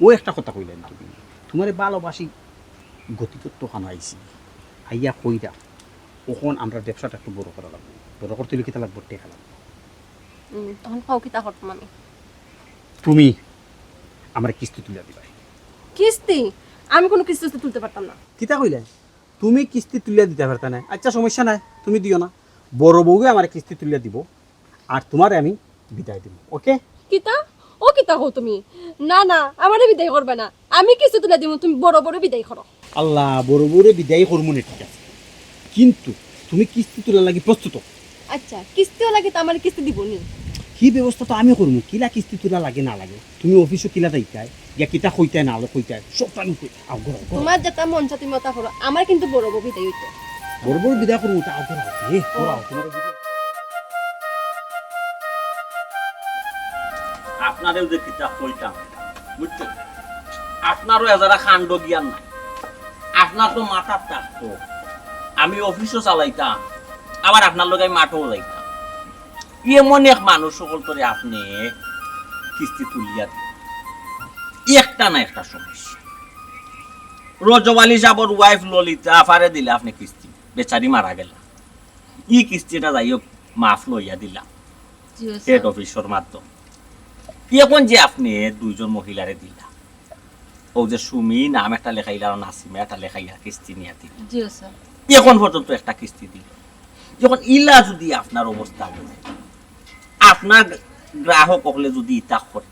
ও একটা কথা কইলায় নি তুমি, তুমারে ভালোবাসি, গতিপথ তো খানো আইছি, আইয়া কইরা, অখন আমরার ব্যবসাটা একটু বড় করা লাগবো। বড় করতে অইলে কিতা লাগবো? টেকা লাগবো। হুম, তখন কও কিতা করতাম আমি? তুমি আমারে কিস্তি তুলিয়া দিবায়। কিস্তি? আমি কুনু কিস্তি উস্তি তুলতে পারতাম না। কিতা কইলায়? তুমি কিস্তি তুলিয়া দিতা পারতায় নায়। আচ্ছা, সমস্যা নাই, তুমি দিও না। বড় বউয়ে আমারে কিস্তি তুলিয়া দিবো, আর তুমারে আমি বিদায় দিমু, ওকে? কিতা? ও কিতা কও তুমি? না, না, আমারে বিদায় করবায় না। আমি কিস্তি তুলিয়া দিমু, তুমি বড় বউরে বিদায় করো। আল্লাহ, বড় বউরে বিদায় করমু নে, ঠিক আছে, কিন্তু তুমি কিস্তি তুলার লাগি প্রস্তুত অও। আচ্ছা, কিস্তি অলা কিতা আমারে কিস্তি দিবো নি? কি ব্যবস্থা তো আমি করমু, কিলা কিস্তি তুলা লাগে না লাগে, তুমি অফিসো কিলা যাইতায়, গিয়া কিতা কইতায় না কইতায়, সব তো আমি কই-, আও, ঘুরাও, ঘুরাও। তুমার যেতা মন চায় তুমি অতা করো, আমার কিন্তু বড় বউ বিদায় অইতো। বড় বউরে বিদায় করমু, তা আও, ঘুরাও, এ, ঘুরাও, তুমার বিদায়। আপনারেও যে কিতা কইতাম, বুঝছইন? আপনারও এজারা কাণ্ড জ্ঞান নাই। আপনার তো মাথার থাকতো, আমি অফিসও চালাইতাম, আবার আপনার লগে আমি মাঠও যাইতাম। এমন এক মানুষ হকলতরে আপনে কিস্তি তুলিয়া দিন, একটা না একটা সমস্যা। রজব আলী সাবর ওয়াইফ ললিতা আফারে দিলা আপনে কিস্তি, বেচারি মারা গেলা। ই কিস্তিটা যাই হোক মাফ লইয়া দিলাম জি স্যার। হেড অফিসর মাধ্যমে। এখন যে আপনে দুইজন মহিলারে দিলা, অউ যে সুমি নাম একটা লেখাইলা আর নাসিমা একটা লেখাইলা কিস্তি নিয়া দিলা। জি স্যার। এখন পর্যন্ত একটা কিস্তি দিল। এখন ইলা যদি আপনার অবস্থা হয়, আপনার গ্রাহক হকলে যদি ইতা করে,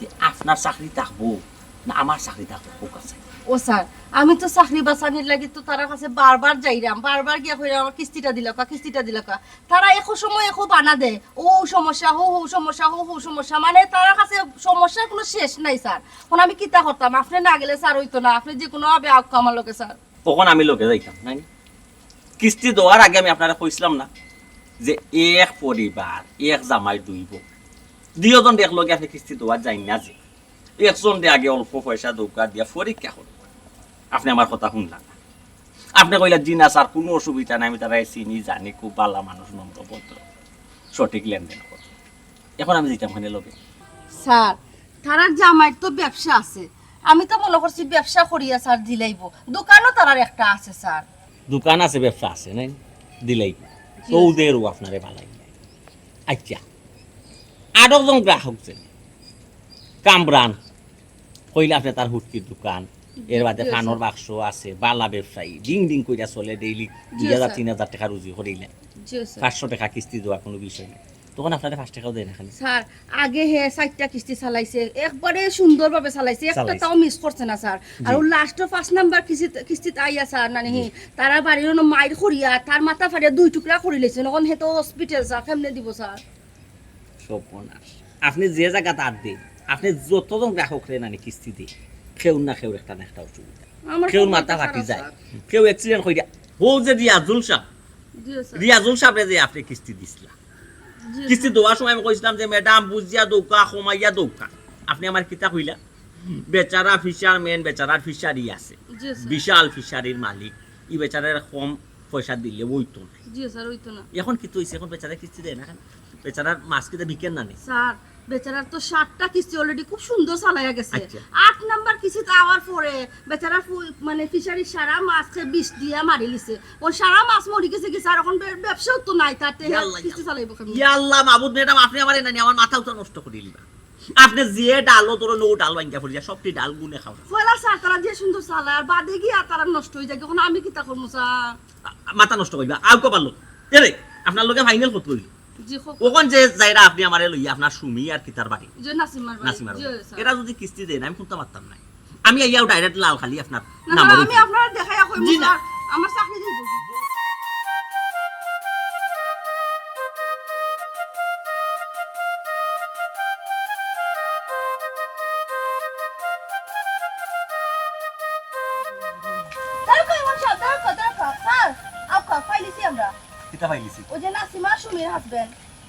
তে আপনার চাকরি থাকবো না আমার চাকরি থাকবো? কোক আছে। ও স্যার, আমি তো চাকরি বাঁচানির লাগি তো তারার কাছে বারবার যাইরাম, বারবার গিয়া কইরাম, "আমার কিস্তিটা দিলাউক্কা, কিস্তিটা দিলাউক্কা।" তারা একো সময় একো বানা দেয়, "ও সমস্যা, হো হো সমস্যা, হো হো সমস্যা।" মানে, তারার কাছে সমস্যার কোনো শেষ নাই স্যার। এখন আমি কিতা করতাম? আপনে না গেলে স্যার অইতো না, আপনে যে কোনোভাবে আউক্কা আমার লগে স্যার। তখন আমি লগে যাইতাম, নাইনি? কিস্তি দেওয়ার আগে আমি আপনারে কইছিলাম না যে এক পরিবার, এক জামাই, দুই বউ, দুইজন একলগে আপনে কিস্তি দেওয়ার যাইন না যে, একজনরে আগে অল্প পয়সা দেউক্কা দিয়া পরীক্ষা করউক্কা। আপনে আমার কথা হুনলা না, আপনে কইলা, "জি না স্যার, কুনু অসুবিধা নাই, আমি তারারে চিনি জানি, খুব ভালা মানুষ, নম্র ভদ্র, সঠিক লেনদেন করে।" এখন আমি যাইতাম কেনে লগে? স্যার, তারার জামাইর তো ব্যবসা আছে, আমি তো মনো করছি ব্যবসা করিয়া স্যার দিলাইবো, দোকানও তারার একটা আছে স্যার। দোকান আছে, ব্যবসা আছে, নাই? দিলাইবো। জি। তো ওদেরও আপনারে বালাই নাই। আচ্ছা, আরো জন গ্রাহক যে কামরান, কইলা আপনে তার হুটকির দোকান, এর বাদে জি, পানর স্যার। বাক্স আছে, ভালা ব্যবসায়ী, ডিং ডিং কইরা চলে, ডেইলি জি, দুই হাজার, স্যার। তিন হাজার টেকা রুজি করিলে। জি, স্যার। পাঁচশো টেকা কিস্তি দেওয়া কুনু বিষয় না। তখন আপনারে পাঁচ টেকাও দেয় না খালি। স্যার, আগে হে চাইরটা কিস্তি চালাইছে, একবারে সুন্দরভাবে চালাইছে, একটা চালাইছে। তাও মিস করছে না, স্যার। জি। আর ও লাস্টে পাঁচ নাম্বার কিস্তিত, কিস্তিত আইয়া, স্যার, নানি, জি। তারা বাড়ির অনো মাইর করিয়া, তার মাথা ফাড়িয়া দুই টুকরা করিলাইছে। এখন হে তো হসপিটাল, স্যার, কেমনে দিব, স্যার? সর্বনাশ। আপনে যে জাগাত আত দেইন, আপনে যতজন গ্রাহকরে নানি কিস্তি দেইন, কেউর না কেউর একটা না একটা অসুবিধা। আমার কেউর সব মাথা কথা ফাটি খারাপ, যায়, স্যার। কেউ accident করিয়া। হউ যে রিয়াজুল সাব, জি, স্যার। রিয়াজুল সাবরে যে আপনে কিস্তি দিছলা, জি, কিস্তি স্যার। দেওয়ার সময় আমি কইছিলাম যে, "ম্যাডাম, বুঝিয়া দেউক্কা, কমাইয়া দেউক্কা।" আপনে আমার কিতা কইলা? বেচারা fisherman, বেচারার fishery আছে, জি, স্যার। বিশাল fisheryর মালিক, ই বেচারারে কম পয়সা দিলে অইতো না। জি, স্যার, অইতো না। এখন কিতা অইছে? এখন বেচারা কিস্তি দেয় না কেনে? বেচারার মাছ কিতা বিকের না নি? স্যার, বেচারার তো সাতটা কিস্তি already খুব সুন্দর চালাইয়া গেছে। আচ্ছা। আট নাম্বার কিস্তিত আওয়ার পরে বেচারা ফু-, মানে, fisheryর সারা মাছ হে বিষ দিয়া মারিলিছে। ও সারা মাছ মরি গেছে কি স্যার? এখন বে-, ব্যবসাও তো নাই, তাতে ইয়া আল্লাহ, কিস্তি ইয়া চালাইবো কেমনে? ইয়া আল্লাহ, মাবুদ ম্যাডাম, আপনে আমারে নানি আমার মাথাও তো নষ্ট করিলিবা। আপনে যে ডালও ধরইন, অউ ডাল ভাঙ্গিয়া পড়ি যায়, সবটি ডাল গুনে খাও। পয়লা স্যার, তারা যে সুন্দর চালায়, আর বাদে গিয়া তারা নষ্ট অই যায়। এখন আমি কিতা করমু স্যার? আ-, মাথা নষ্ট করিবা, আউক্কা পারলো। এরে, আপনার লগে final কত অইল? জি, কউক্কা। অখন যে যাইরা আপনে আমারে লইয়া আপনার সুমি আর কিতার বাড়ি? যে নাসিমার বাড়ি। নাসিমার জি, বাড়ি। স্যার। এরা যদি কিস্তি দেয় না, আমি কুন্তা পারতাম না। আমি আইয়াও direct লাল খালি আপনার না, নামর না, আমি উপরে। আপনারে দেখাইয়া কইমু, জি, না। স্যার, আমার চাকরি যাইবো। দাঁড়াও, কই, ইমাম সাহেব, দাঁড়াও, দাঁড়াও, স্যার, আউক্কা, পাইলিছি আমরা। কিতা পাইলিছি? ওই যে নাসিমা সুমির husband।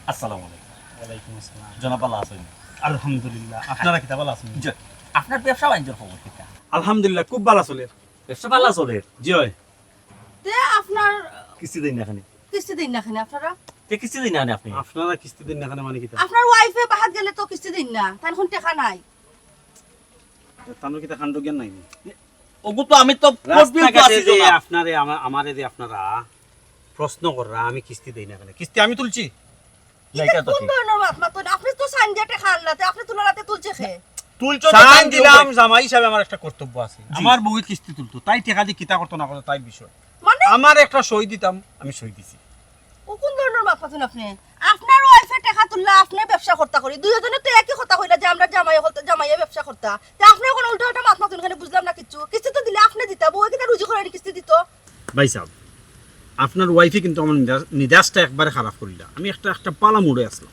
আসসালামু আলাইকুম। ওয়ালাইকুম আসসালাম। জনাব, ভালা আছইন? আলহামদুলিল্লাহ। আপনারা কিতা ভালা আছইন? জি। আপনার ব্যবসা বাণিজ্যর খবর কিতা? আলহামদুলিল্লাহ, খুব ভালা চলের। ব্যবসা ভালা চলের? জি অয়। তে আপনার কিস্তি দেইন না কেনে? কিস্তি দেইন না কেনে আপনারা? তে কিস্তি দেইন না কেনে আপনে? আপনারা কিস্তি দেইন না কেনে মানে কিতা? আপনার wife এ বাহাত গেলে তো কিস্তি দেইন না, তান এখন টেকা নাই। তানর কিতা কাণ্ড জ্ঞান নাই নি? ওগু তো আমি তো রাস্তাঘাটে confuse আছি যে জনাব। আপনারে আমা-, আমারে যে আপনারা প্রশ্ন কররা, আমি কিস্তি দেই না কেনে? কিস্তি আমি তুলছি? না, ইটা এটা তো কোন ঠিক। ধরনের মাত মাতইন? আপনে তো সাইন দিয়া টেকা আনলা, তে আপনে তুলার আতে তুলছে কে? তুলছো তো সাইন তাই দিলাম, দিও। জামাই হিসাবে আমার একটা কর্তব্য আছে। জি। আমার বউয়ে কিস্তি তুলতো, তাই টেকা দি কিতা করতো না করতো তাই বিষয়। মানে? আমার একটা সই দিতাম, আমি সই দিছি। ও কোন ধরনের মাত মাতইন আপনে? আপনার wife এ টেকা তুললা, আপনে ব্যবসা করতা করি। দুইজনে তো একই কথা কইলা যে আমরা জামাই হকলতা, জামাইয়ে ব্যবসা করতা। তে আপনে এখন উল্টা উল্টা মাত মাতইন কেনে বুঝলাম না কিচ্ছু। কিস্তি তো দিলে আপনে দিতা, বউয়ে কিতা রুজি করেনি কিস্তি দিতো? ভাই সাহেব, আপনার wife এ কিন্তু আমার মিজাজ-, মিজাজটা একবারে খারাপ করিলা। আমি একটা, একটা ভালা mood এ আছলাম,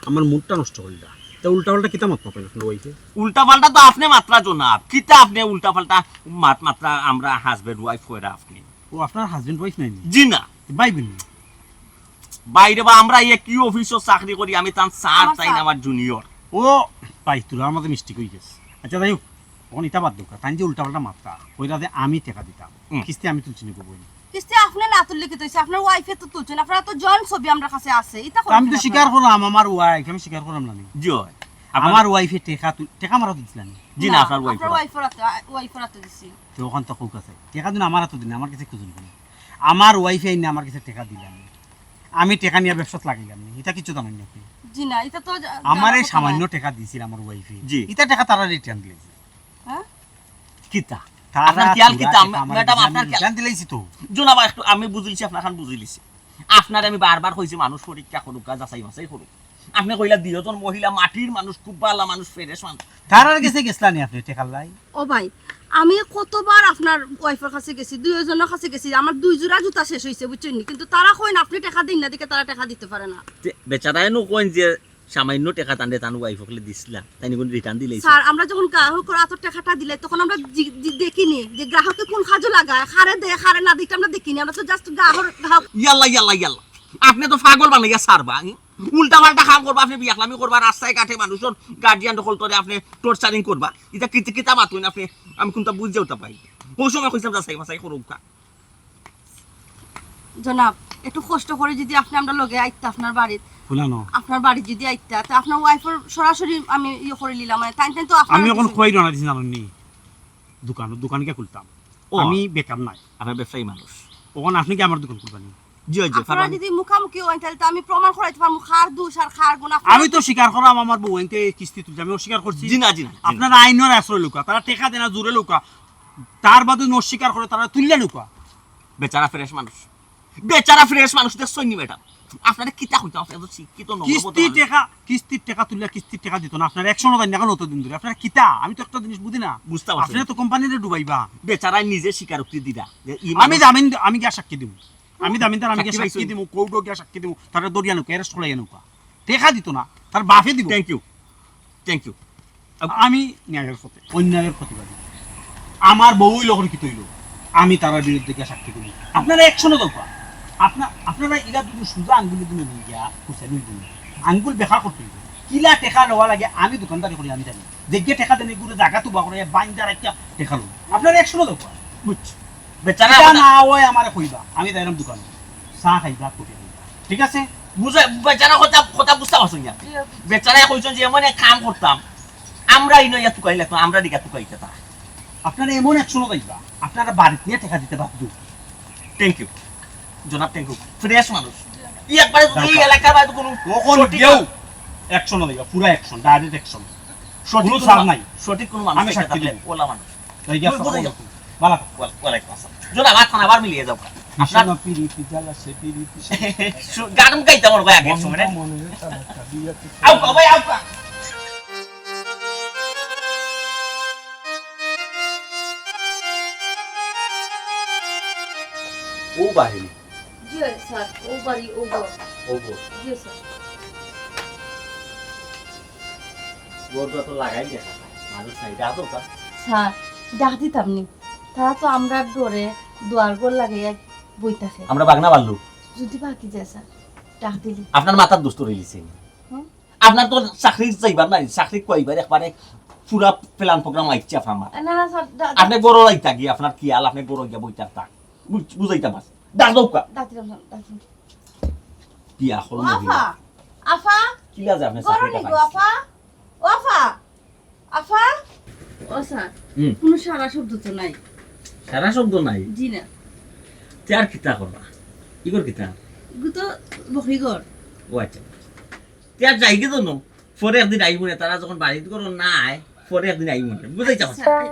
আমার mood টা নষ্ট করিলা। তা উল্টা পাল্টা কিতা মাত মাতইন আপনার wife এ? উল্টা পাল্টা তো আপনে মাতরা জনাব, কিতা আপনে উল্টা পাল্টা মাত মাতরা, আমরা husband wife কইরা আপনে। ও, আপনার husband wife নাই নি? জি না। ভাই বোন নি? ভাইরে বা, আমরা একই অফিসো চাকরি করি, আমি তান স্যার, আমার তাইন স্যার। আমার junior। ও ভাই, তুলার মাঝে mistake অই গেছে। আচ্ছা, যাই হোক, অখন ইতা বাদ দেউক্কা, তাইন যে উল্টা পাল্টা মাতরা, কইরা যে আমি টেকা দিতাম, হুম। কিস্তি আমি তুলছি নি গো বইন। কিস্তি আপনে না তুললে কিতা অইছে? আপনার ওয়াইফে তো তুলছইন, আপনার তো জয়েন্ট ছবি আমরার কাছে আছে। ইতা তো আমি তো স্বীকার করলাম আমার ওয়াইফ, আমি স্বীকার করলাম না নি? জি অয়। আমার ওয়াইফে টেকা তুল-, টেকা আমার আতো দিছলা নি? জি না, আপনার ওয়াইফ। আপনার ওয়াইফর আতো, ওয়াইফর আতো দিছি। তে অখন তো কউক্কা চাই, টেকা দিন আমার আতো দিন, আমার গেছে খুজুন কেনে? আমার ওয়াইফে আইনা আমার গেছে টেকা দিলা নি, আমি টেকা নিয়া ব্যবসাত লাগাইলাম নি, ইতা কিচ্ছু জানইন না আপনে? জি না, ইতা তো জা-, আমার জানার এই কথা সামান্য না। টেকা দিছিল আমার ওয়াইফে, জি। ইতা টেকা তারা রিটার্ন দিলাইছে। হ্যাঁ? কিতা? তারা আপনার খেয়াল পুরা কিতা? টেকা আমার ম্যাডাম, গেছে আপনার আমি খেয়াল রিটার্ন দিলাইছি তো। জনাব, একটু আমি বুঝিলিছি, আপনার খান বুঝিলিছি। আপনারে আমি বারবার কইছি মানুষ পরীক্ষা করুক্কা, যাচাই বাছাই করুক্কা। আপনে কইলা দুইজন মহিলা মাটির মানুষ, খুব ভালা মানুষ, ফ্রেশ মানুষ। তারার গেছে গেছলা নি আপনে টেকার লাগি? ও ভাই, আমি কতবার আপনার ওয়াইফর কাছে গেছি, দুইজনর কাছে গেছি, আমার দুই জোড়া জুতা শেষ অইছে, বুঝছইন নি? কিন্তু তারা কইন আপনে টেকা দেইন না দেখে তারা টেকা দিতে পারে না। তে বেচারায় নু কইন যে সামান্য টেকা তানরে তান ওয়াইফ অকলে দিছলা, তাইন ইগুন রিটার্ন দিলাইছে। স্যার, আমরা যখন গ্রাহকর আতর টেকাটা দিলাই তখন আমরা জি-, জি-, দেখিনি যে গ্রাহকে কোন কাজো লাগায়, কারে দেয়, কারে না দেয়, ইটা আমরা দেখিনি। আমরা তো just গ্রাহক, গ্রাহক। ইয়াল্লা, ইয়াল্লা, ইয়াল্লা, আপনে তো পাগল বানাইয়া ছাড়বা। হুম? উল্টা পাল্টা কাম করবা, আপনে বিয়াকলামি করবা, রাস্তায় ঘাটে মানুষর গার্ডিয়ান দখল করে আপনে টর্চারিং করবা। ইতা কিতা, কিতা মাতইন আপনে? আমি কুনটা বুঝিয়া উঠতাম পারি না। অউ সময় কইছিলাম যাচাই বাছাই করুক্কা। জনাব, একটু কষ্ট করি যদি আপনে আমরার লগে আইতা আপনার বাড়িত, ফুলানো, আপনার বাড়িত যদি আইতা, তে আপনার ওয়াইফর সরাসরি আমি ইয়ে করি নিলাম, মানে, তাইন তাইন তো আপনার আমি অখন কিছু- কই রওনা দিছি জানইন নি? দোকান, দোকান গিয়া খুলতাম। ও। আমি বেকার নায়। আপনার ব্যবসায়ী মানুষ। অখন আপনে কি আমার দোকান খুলবা নি? জি, জি, আপনারা যদি মুখামুখি অইন, তাইলে তো আমি প্রমাণ করাইতে পারমু কার দোষ আর কার গুণ। আপনারা আমি তো স্বীকার করলাম আমার বউ এনকে কিস্তি তুলছে, আমি অস্বীকার করছি। জি না, জি না, জি না। আপনারা আইনর আশ্রয় লউক্কা, তারা টেকা দেনা জোরে লউক্কা, তার বাদে অস্বীকার করে তারা তুলিয়া লউক্কা। বেচারা ফ্রেশ মানুষ, বেচারা ফ্রেশ মানুষ, দেখছইন নি ম্যাডাম? আপনারে কিতা কইতাম, আপনে তো শিক্ষিত নগণ্য কিস্তির মানুষ। টেকা, কিস্তির টেকা তুলিয়া কিস্তির টেকা দিত না, আপনারা একশো টাকা না অতদিন ধরে, আপনারা কিতা? আমি তো একটা জিনিস বুঝি না। বুঝতে পারছি। আপনে তো কোম্পানিরে ডুবাইবা। বেচারায় নিজে স্বীকারোক্তি দিরা যে ই আমি মানুষ জামিন, আমি গিয়া সাক্ষী দিমু, আমি জামিনদার, আমি গিয়া সাক্ষী সাক্ষী পাইছইন? দিমু, কোর্টো গিয়া সাক্ষী দিমু, তারা ধরিয়া নৌকা, অ্যারেস্ট করাইয়া নৌকা, টেকা দিত না, তার বাপে দিব। Thank you, thank you। আমি ন্যায়ের পথে, অন্যায়ের প্রতিবাদী। আমার বউ অইলো, অখন কিতা অইলো? আমি তারার বিরুদ্ধে গিয়া সাক্ষী দিমু। আপনারা একশো না দরকার। আপনা-, আপনারা ইলা দুইটা সুজা আঙ্গুল দিয়া লইয়া, খুঁচাই লইয়া আঙ্গুল বেকা করতে অইবো। কিলা টেকা লওয়া লাগে আমি দোকানদারি করি, আমি জানি। যেগিয়ে টেকা দেন, এগুরে জাগাত উবা করাইয়া বাইন্দা রাখিয়া টেকা লইবো। আপনারা একশো না দরকার। বুঝছি। বেচারা ইটা কথা, না অয় আমারে কইবা, আমি যাইরাম দোকানো, চা খাইবা, কফি খাইবা, ঠিক আছে? বুঝা, বেচারা কথা, কথা বুঝতা পারছইন নি আপনে? বেচারায় কইছইন যে এমন এক কাম করতাম, আমরা ইনো ইয়া তুকাই লাগতাম, আমরা দিকে তুকাইতে তা। আপনারা এমন একশো না যাইবা, আপনারা বাড়িত নিয়া টেকা দিতে বাধ্য। Thank you জনাব, thank you। ফ্রেশ মানুষ। ই একবারে যদি এই দরকার। এলাকার বাইরে কোনো অখন সঠিক গিয়াও একশো না যাইবা, পুরা একশো, ডাইরেক্ট একশো। সঠিক কোনো কোনো ছাড় মা-, নাই। সঠিক কোনো মানুষ আমি থেকে সাক্ষী থাকলে দিমু। ওলা মানুষ। তাই গিয়া বুঝ-, বুঝাই আসসালামু যাও। আলাইকুম। বালা। ওয়াল-, ওয়ালাইকুম আসসালাম। জনাব, আত খানা আবার মিলিয়ে যাও। আপনার নিশানা পিরিতি জ্বালা সে পিরিতি সে। সু-, গান গাইতাম মনে হয় আগে এক সময়। মনে রে তালা চাবি আছে। আউক্কা, ভাই, আউক্কা। ও বাহিনী। জি স্যার, ও বাড়ি, ও ঘর। ও গো। জি স্যার। ঘর তো লাগাই দেখা যায়। মানুষ নাই, যা তো তা। স্যার, ডাক দিতাম নি। তারা তো আমরার ডরে দুয়ার ঘর লাগাইয়া বই থাকে। আমরা বাগনা পারলু। যদি বাকি যায় স্যার, ডাক দিলি। আপনার মাথার দোষ তো রইলিছে। হুম? আপনার তো চাকরি যাইবার নাই, চাকরি কইবার একবারে পুরা প্ল্যান প্রোগ্রাম আইছে আপনার মাথায়। না, না স্যার, ডা-, আপনি গরো যাইতা গিয়া, আপনার কি হাল, আপনি গরো গিয়া বইতার তা। বুঝ-, বুঝাইতাম আছে। ডাক দৌকা। ডাক দিলাম স্যার, ডাক দিলাম। কি আসল ও মহিলা। আফা, আফা, কি লাজ আপনি ঘরো চাকরিটা নি গো পাইছেন? আফা, ও আফা, আফা। ও স্যার, হুম। কোনো সারা শব্দ তো নাই। সারা শব্দ নাই। জি না। তে আর কিতা করবা? ইগর কিতা? গু তো বকরিঘর। ও আচ্ছা। তে আর যাই কি জন্য? পরে একদিন আইব না, তারা যখন বাড়িত করো না আয়, পরে একদিন আইব না। বুঝাইতাম আছে। স্যার,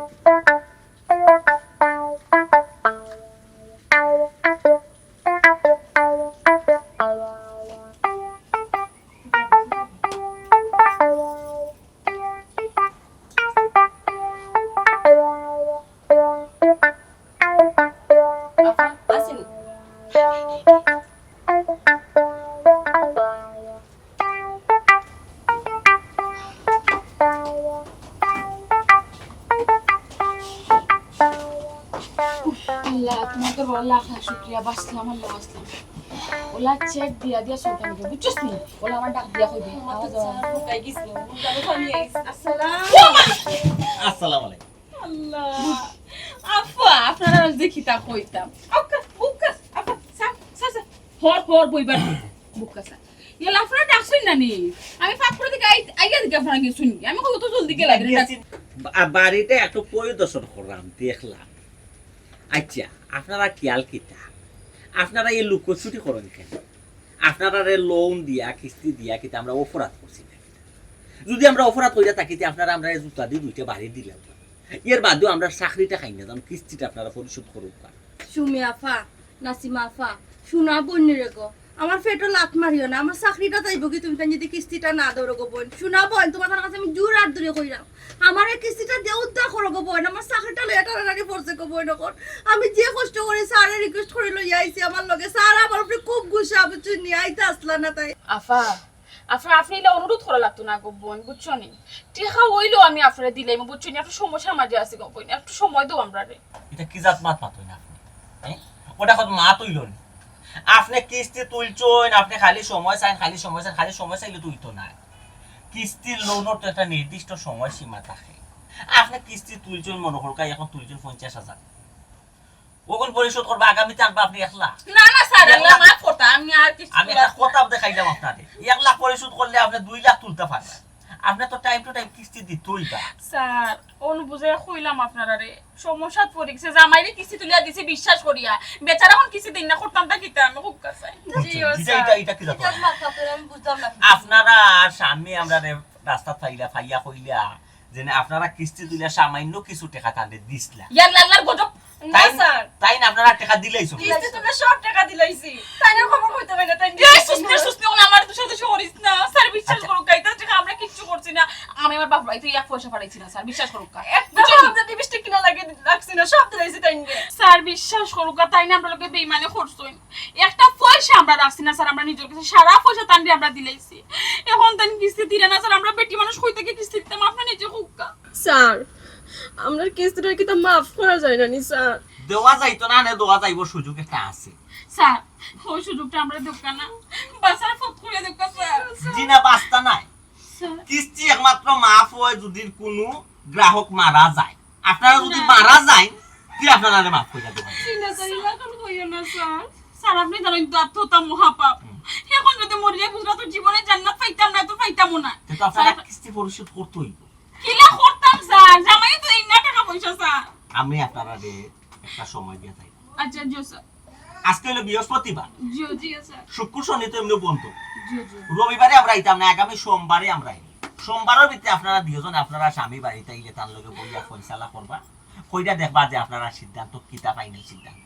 আল্লাহ, তোমার তো বড় লাখ লাখ শুক্রিয়া, বাঁচলাম, আল্লাহ, বাঁচলাম। ওলা চেক দিয়া দিয়া চলতাম গো, বুঝছস নি? ওলা আমার ডাক দিয়া কইবে। আওয়াজ দাও। আসসালাম। আসসালামু আলাইকুম। আল্লাহ। আফা, আপনারারে যে কিতা কইতাম। আফা, বুকা, আফা, সা, সা, সা। হর, হর, বইবার। বুকা, সা। ইয়াল্লা, আপনারা ডাকছইন না নি? আমি ফাঁক করে দিকে আই-, আইয়া দিকে আপনারা গেছইন নি? আমি কত জলদি গেলাম রে। গেছি। বা-, বাড়িটা একটু পরিদর্শন করলাম, দেখলাম। আচ্ছা, আপনারা খেয়াল কিতা? আপনারা এই লুকোচুরি করেন কেন? আপনারারে লোন দিয়া, কিস্তি দিয়া কিতা আমরা অপরাধ করছি না? যদি আমরা অপরাধ করিয়া থাকি, তে আপনারা আমরারে জুতা দি দুইটা বাড়ি দিলাও। এর বাদেও আমরা চাকরিটা খাই না, যেন কিস্তিটা আপনারা পরিশোধ করুক। সুমি আফা, নাসিমা আফা, সোনা বইন রে গো, আমার পেটো লাথ মারিও না, আমার চাকরিটা যাইবো কি তুমি তাইন যদি কিস্তিটা না দেও রে গো বইন। সোনা বইন, তোমার কাছে আমি জোর আর দূরে কইরাম, আমার এই কিস্তিটা দিয়া উদ্ধার করো গো বইন, আমার চাকরিটা লইয়া টানাটানি পড়ছে গো বইন। এখন আমি যে কষ্ট করি স্যারে request করি লইয়া আইছি আমার লগে, স্যার আমার উপরে খুব গুসা, বুঝছো নি? আইতে আসলা না তাই। আফা, আফা, আপনি ইলা অনুরোধ করা লাগতো না গো বইন, বুঝছো নি? টেকা অইলেও আমি আপনারে দিলাইমু, বুঝছো নি? একটু সমস্যার মাঝে আছি গো বইন, একটু সময় দেও আমরারে। ইটা কি জাত মাত মাতইন আপনি? হ্যাঁ? ওটা কত মাত অইলো নি? আপনি কিস্তি তুলছইন, আপনি খালি সময় চাইন, খালি সময় চাইন, খালি সময় চাইলে তো অইতো নায়। কিস্তির লোনর তো একটা নির্দিষ্ট সময়সীমা থাকে। আপনি কিস্তি তুলছইন, মনো করুক্কা, এখন তুলছইন পঞ্চাশ হাজার। অখন পরিশোধ করবা, আগামীতে আনবা আপনি এক লাখ। না, না, স্যার, এক লাখ মাফ করতা, আমি আর কিস্তি আমি একটা কথা দেখাইলাম আপনারে, এক লাখ পরিশোধ করলে আপনি দুই লাখ তুলতা পারবা। আপনি তো time to time কিস্তি দিতই বা। স্যার, অনু বুঝে কইলাম আপনারারে, সমস্যাত পড়ি গেছে, জামাইরে কিস্তি তুলিয়া দিছি বিশ্বাস করিয়া, বেচারা এখন কিস্তি দিন না, করতাম তা কিতা, আমি খুব কাছে। জি, ও এটা, স্যার। এটা, এটা কি জাত? এটা মাথা তো আমি বুঝলাম না। আপনারা আর স্বামী আমরারে রাস্তাত পাইলা, পাইয়া কইলা, যে না, আপনারা কিস্তি তুলিয়া সামান্য কিছু টেকা তানরে দিছলা। ইয়াল্লা, আল্লাহর গজব। না, তাইন, স্যার। তাইন আপনারা টেকা দিলাইছইন। কিস্তি তুলে সব টেকা দিলাইছি। তাইন আর খবর কইতে পারে না, তাইন এই সুস্তি, সুস্তি, ওগুলো আমার তো সাথে করিস না। স্যার, বিশ্বাস করুক্কা, ইতা টেকা আমরা কিচ্ছু করছি না। আমি আমার বাপ ভাই তো এক পয়সা পাঠাইছি না, স্যার, বিশ্বাস করুক্কা। একটা বুঝছেন? আমরা লিপস্টিক কিনা লাগে রাখছি না, সব দিলাইছি তাইন। স্যার, বিশ্বাস করুক্কা, তাইন আমরার লগে বেইমানি করছইন। একটা পয়সা আমরা রাখছি না, স্যার, আমরা নিজর কাছে সারা পয়সা তানরে আমরা দিলাইছি। এখন তাইন কিস্তি দিরা না, স্যার, আমরা বেটি মানুষ কই থাকি কিস্তি দিতাম, আপনি নিজে কউক্কা। স্যার, আমরার কিস্তিটা কিতা মাফ করা যায় না নি, স্যার? দেওয়া যাইতো না, নে দেওয়া যাইবো, সুযোগ একটা আছে। স্যার, ওই সুযোগটা আমরারে দেউক্কা না, বাঁচার পথ খুলে দেউক্কা, স্যার। জি না, বাঁচতা নাই। স্যার। কিস্তি একমাত্র মাফ হয় যদি কোনো গ্রাহক মারা যায়। আপনারা যদি না। মারা যাইন, তে আপনারারে মাফ কইরা দেওয়া যাইবো। জি না, স্যার, ইলা কোন কইও না, স্যার। স্যার, আপনি জানেন তো আত্মহত্যা মহাপাপ। হুম। এখন যদি মরিয়া বুঝরা তো জীবনে জান্নাত পাইতাম না, তো পাইতামও না। তে তো আপনারা স্যার, কিস্তি পরিশোধ করতে হইব। কিলা করতাম স্যার? জামাই তো এই না টেকা পয়সা স্যার। আমি আপনারারে একটা সময় দিয়া যাই। আচ্ছা, জি স্যার। আজকে হইলো বৃহস্পতিবার। জি, জি স্যার। শুক্র শনি তো এমনিও বন্ধ। জি, জি। রবিবারে আমরা আইতাম না, আগামী সোমবারে আমরা আইব। সোমবারের ভিতরে আপনারা দুইজন আপনারা স্বামী বাড়িতে আইলে তার লগে বইয়া ফয়সালা করবা। কইরা দেখবা যে আপনারা সিদ্ধান্ত কিতা, final সিদ্ধান্ত।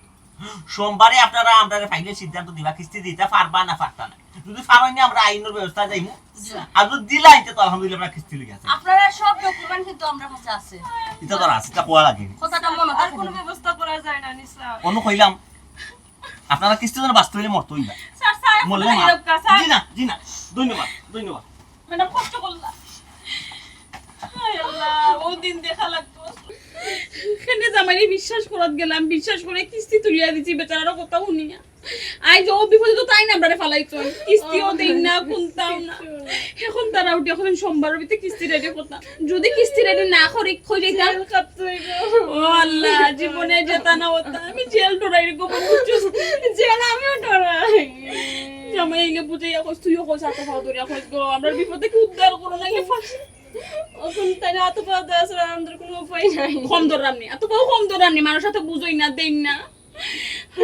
সোমবারে আপনারা আমরারে final সিদ্ধান্ত দিবা, কিস্তি দিতা পারবা না পারতা না। যদি পারইন না, আমরা আইনর ব্যবস্থা যাইমু। জি। আর যদি দিলা, ইতে তো আলহামদুলিল্লাহ আমরা কিস্তি লইয়া আছি। আপনারা সব document কিন্তু আমরার কাছে আছে। ইটা তো আছে, ইটা কোয়া লাগে। কথাটা মনে আর থাকে কোনো না। ব্যবস্থা করা যায় না নি স্যার। অনু কইলাম, আপনারা কিস্তি যেন বাঁচতে হইলে মরতে হইবা। স্যার, স্যার, মরলে মা। স্যার। জি না, জি না। ধন্যবাদ, ধন্যবাদ। ম্যাডাম, কষ্ট করলা। হায় আল্লাহ, ও দিন দেখা লাগতো। এখানে জামাইরে বিশ্বাস করাত গেলাম, বিশ্বাস করে কিস্তি তুলিয়া দিছি, বেচারার কথা শুনিয়া। আইজ ও বিপদে তো তাইন আমরারে ফালাইছইন, কিস্তিও দেইন না, কুন্তাও না। এখন তারা উঠে এখন সোমবারের ভিতরে কিস্তি ready করতাম। যদি কিস্তি ready না করি, কই যাইতাম? জেল খাটতে হইব। ও আল্লাহ, জীবনে যেতা না অতা। আমি জেল ডরাই রে গো, বুঝছস? জেল আমিও ডরাই। জামাই আইলে বুঝাইয়া কইস, তুইও কইস, আতো পাও ধরিয়া কইস গো, আমরার বিপদ থাকি উদ্ধার করো না, ইলে ফাঁসি। এখন তাইন আতো পাও ধরা ছাড়া আমাদের কোনো উপায় নাই। কম ধররাম নি, আতো পাও কম ধররাম নি, মানুষ আতো বুঝইন না, দেইন না।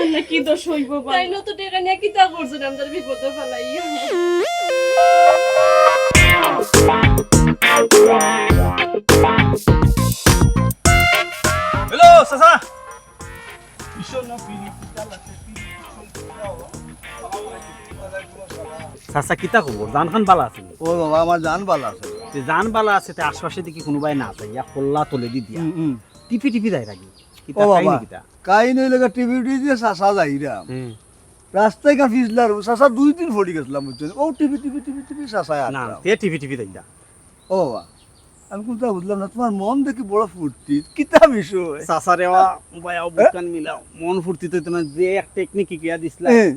আল্লাহ, কি দোষ হইব বা? তাইন অত টেকা নিয়া কিতা করছইন, আমরারে বিপদো ফালাইয়া। হ্যালো, চাচা। চাচা, কিতা খবর? জান খান বালা আছে নি? ও বাবা, আমার জান বালা আছে। তে জান বালা আছে, তে আশপাশে দেখি কোনোবায় না চাই, ইয়া কল্লা তলেদি দিয়া। হুম, হুম। টিপি টিপি যায় নাকি? কিতা ও বাবা, কাহিনী কিতা? কাহিনী হইল গিয়া টিপি টিপি দিয়ে চাচা যাইরাম। হুম। রাস্তায় গা ফিসলার, চাচা দুই দিন পড়ি গেছিলাম, বুঝছইন? ও টিপি টিপি টিপি টিপি চাচা না, আটলাম। তে টিপি টিপি যাইরা। ও বাবা, আমি কোনটা বুঝলাম না, তোমার মন দেখি বড় ফুর্তি, কিতা বিষয়? চাচা রে, ও ভাই, ও বুকখান মিলাও, মন ফুর্তি তো তোমার যে এক technique শিখিয়া দিছিলা, হ্যাঁ।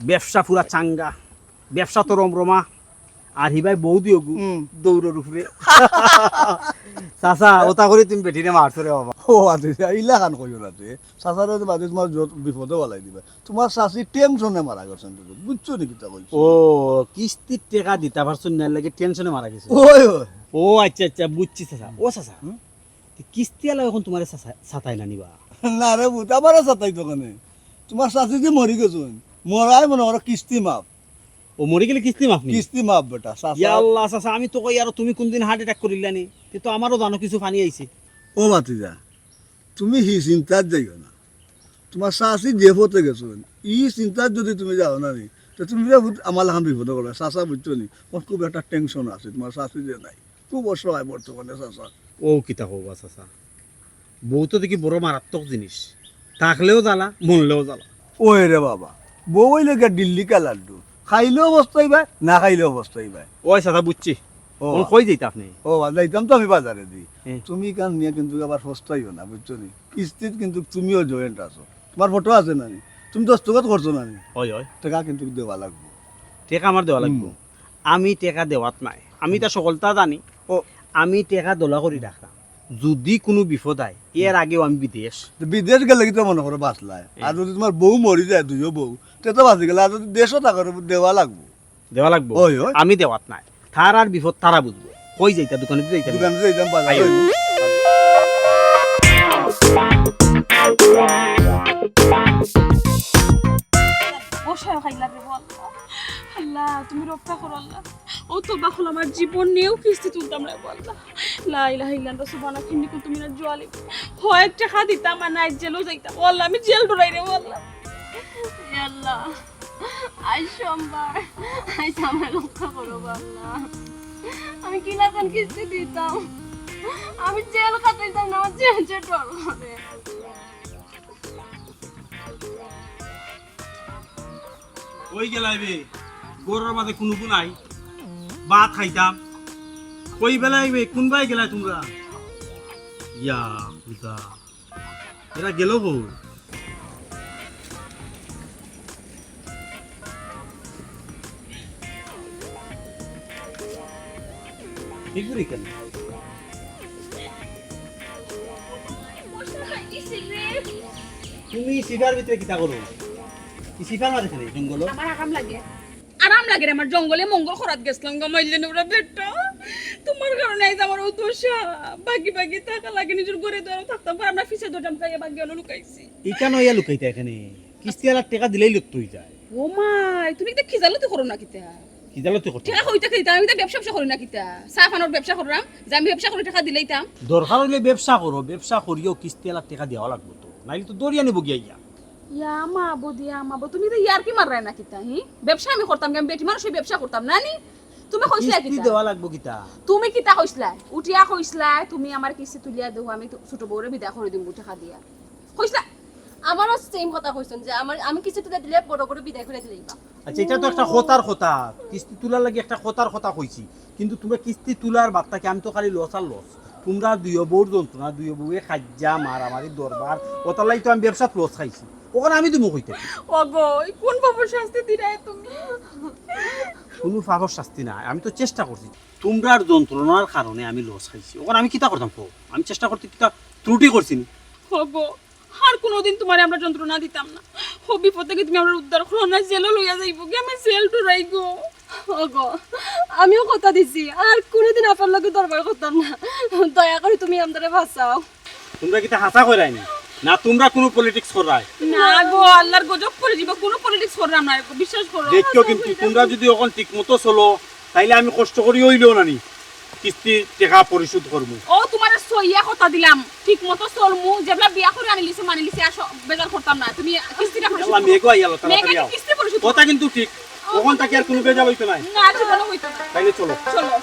ব্যবসা পুরা চাঙ্গা, ব্যবসা তো রমরমা, আর হিবায় বউ দিও গু, হুম। দৌড়র উপরে। চাচা, ওটা করে তুমি বেটিরে মারছো রে বাবা। ও, আচ্ছা, ইলা খান কইও না তে। চাচারে তো বাদে তোমার যত বিপদে বালাই দিবা। তোমার চাচি টেনশনে মারা গেছেন তো, বুঝছো নি কিতা কইছি? ও, কিস্তির টেকা দিতা পারছইন না, লাগি টেনশনে মারা গেছে। ওই, ওই। ও আচ্ছা, আচ্ছা, বুঝছি চাচা। ও চাচা, হুম? তে কিস্তি আলা এখন তোমারে চাচা-, চাতায় না নিবা? না রে পুত, আমারে চাতাইতো কেনে? তোমার চাচি যে মরি গেছইন, মরায় মনে করো কিস্তি মাফ। ও মরি গেলে কিস্তি মাফ নি? কিস্তি মাফ বেটা, চাচা। ইয়া আল্লাহ, চাচা, আমি তো কই আরো তুমি কোনদিন হার্ট অ্যাটাক করিলা নি? তে তো আমারও জানো কিছু পানি আইছে। ও ভাতিজা, তুমি হি চিন্তাত যাইও না। তোমার চাচি যে পথে গেছইন, ই চিন্তাত যদি তুমি যাও না নি, তো তুমি রে পুত আমার লাখান বিপদে পড়বে। চাচা বুঝছো নি? আমার খুব একটা টেনশন আছে, তোমার চাচি যে নাই। খুব অসহায় বর্তমানে চাচা। ও কিতা কওবা চাচা? বউ তো দেখি বড় মারাত্মক জিনিস। থাকলেও জ্বালা, মরলেও জ্বালা। ওই রে বাবা, বউ অইলে গিয়া দিল্লি কা লাড্ডু। খাইলেও পস্তাইবায়, না খাইলেও পস্তাইবায়। ওই চাচা বুঝছি। ও। অখন কই যাইতা আপনে? ও, যাইতাম তো আমি বাজারেদি। হুম। তুমি ইখান নিয়া কিন্তু আবার পস্তাইও না, বুঝছো নি? কিস্তিত কিন্তু তুমিও জয়েন্ট আছো। তোমার ফটো আছে না নি? তুমি দস্তখত করছো না নি? অয়, অয়। টেকা কিন্তু দেওয়া লাগবো। টেকা আমার দেওয়া লাগবো। হুম। আমি টেকা দেওয়াত নাই। আমি তা সকলতা জানি। ও। আমি টেকা দলা করি রাখতাম। যদি কুনু বিপদ অয়, এর আগেও আমি বিদেশ। তো বিদেশ গেলে কিতা মনে করো বাঁচলায়? হুম। আর যদি তোমার বউ মরি যায়, দুইও বউ, তে তো বাঁচি গেলে। আর যদি দেশো থাকো, দেওয়া লাগবো। দেওয়া লাগবো? অয়, অয়। আমি দেওয়াত নাই। তারার বিপদ তারা বুঝবো। কই যাইতা? দোকানেদি যাইতা নি? দোকানেদি যাইতাম, বাজার আইও। অইবো। বসায় খাইলা রে বল। আল্লাহ, তুমি রক্ষা করো আল্লাহ। ও তো বাখল আমার জীবনেও কিস্তি তুলতাম না বল। লা ইলাহা ইল্লাল্লাহ সুবহানাকা ইন্নী কুনতু মিনাজ জালিমিন। হয় টেকা দিতাম আর নায় জেলও যাইতাম। ও আল্লাহ, আমি জেল ডরাই রে বল। এ আল্লাহ। আইজ সোমবার, আইজ আমারে রক্ষা করো গো আল্লাহ। আমি কিলা কুন কিস্তি দিতাম? আমি জেল খাটাইতাম না, আমার জেল যে ডর করে। কই গেলায় বে? ঘরর মাঝে কুনু কুন নাই। ভাত খাইতাম। কই বেলায় বে? কুনবায় গেলায় তুমরা? ইয়া খুদা। এরা গেল কই? ঠিক করি কেনে? তুমি ছিফার ভিতরে কিতা করো? ই ছিফার মাঝে কেনে জঙ্গলো? আমার আরাম লাগে। আরাম লাগে রে, আমার জঙ্গলে মঙ্গল করাত গেছলাম গো, মাইলে নোরা বেটা। তোমার কারণে আইজ আমার অউ দশা। বাকি বাকি থাকা লাগে, নিজর ঘরে দুয়ারো থাকতাম পাররাম না, পিছে দরজা মুখাইয়া বাগি অনো লুকাইছি। ইখানো আইয়া লুকাইতা কেনে? কিস্তি আলার টেকা দিলেই লুকতো অই যায়। ও মাই, তুমি কিতা খিজালতি করো না কিতা? খিজালতি করো? টেকা কইতে কইতে আমি তো ব্যবসা ব্যবসা করি না কিতা? চা পানর ব্যবসা কররাম, যে আমি ব্যবসা করি টেকা দিলাইতাম। দরকার অইলে ব্যবসা করো, ব্যবসা করিও কিস্তি আলার টেকা দেওয়া লাগবো তো, নাইলে তো দরিয়া নিবো গিয়া ইয়া। ইয়া মাবুদ, ইয়া মাবুদ, তুমি তো ইয়ার্কি মাররায় না কিতা, হি? ব্যবসা আমি করতাম, আমি বেটি মানুষ, ব্যবসা করতাম না নি? তুমি কইছলায় কিস্তি কিতা? দেওয়া লাগবো কিতা? তুমি কিতা কইছলায়? উঠিয়া কইছলায়, তুমি আমার কিস্তি তুলিয়া দেও, আমি তো ছোট বউরে বিদায় করি দিমু টেকা দিয়া। কইছলায়? আমারও সেম কথা কইছইন যে আমার, আমি কিস্তি তুলিয়া দিলে বড় বউরে বিদায় করি দিলাইবা। আচ্ছা, ইটা তো একটা কথার কথা, কিস্তি তুলার লাগি একটা কথার কথা কইছি, কিন্তু তুমরা কিস্তি তুলার বাদ থাকি আমি তো খালি লস আর লস। তুমরা দুইও বউর যন্ত্রণা, দুইও বউয়ে কাইজ্জা, মারামারি, দরবার, অতার লাগি তো আমি ব্যবসাত লস খাইছি। অখান আমি দিমু কইতে? ওগো, ই কুন পাপর শাস্তি দিরায় তুমি? কুনু পাপর শাস্তি নায়, আমি তো চেষ্টা করছি। তুমরার যন্ত্রণার কারণে আমি লস খাইছি, অখান আমি কিতা করতাম কও? আমি চেষ্টা করতে কিতা ত্রুটি করছি নি? ওগো, আর কুনুদিন তুমারে আমরা যন্ত্রণা দিতাম না। ও বিপদ থাকি তুমি আমরারে উদ্ধার করো না, জেলো লইয়া যাইবো গি, আমি জেল ডরাই গো। ওগো, আমিও কথা দিছি, আর কুনুদিন আপার লগে দরবার করতাম না। দয়া করি তুমি আমরারে বাঁচাও। তুমরা কিতা হাছা কইরায় নি? না তুমরা কুনু politics কররায়? না গো, আল্লার গজব পড়ি যিবো, কুনু politics কররাম না, বিশ্বাস করো। দেখিও কিন্তু তুমরা যুদি অখন ঠিক মতো চলো, তাইলে আমি কষ্ট করি অইলেও নানি কিস্তির টেকা পরিশোধ করমু। ও তুমারে সইয়া কথা দিলাম, ঠিক মতো চলমু, যেবলা বিয়া করি আনিলিছি, মানিলিছি, আর স-, বেজার করতাম না। তুমি কিস্তিটা পরিশোধ আল্লাহ, করো। মেঘও আইয়ালো, তাড়াতাড়ি মেঘে আও। কিস্তি পরিশোধ কথা করো। কিন্তু ঠিক, ও অখন থাকি আর কুনু বেজাল অইতো নায়। না, জীবনে অইতো না। তাইলে চলো। চলো।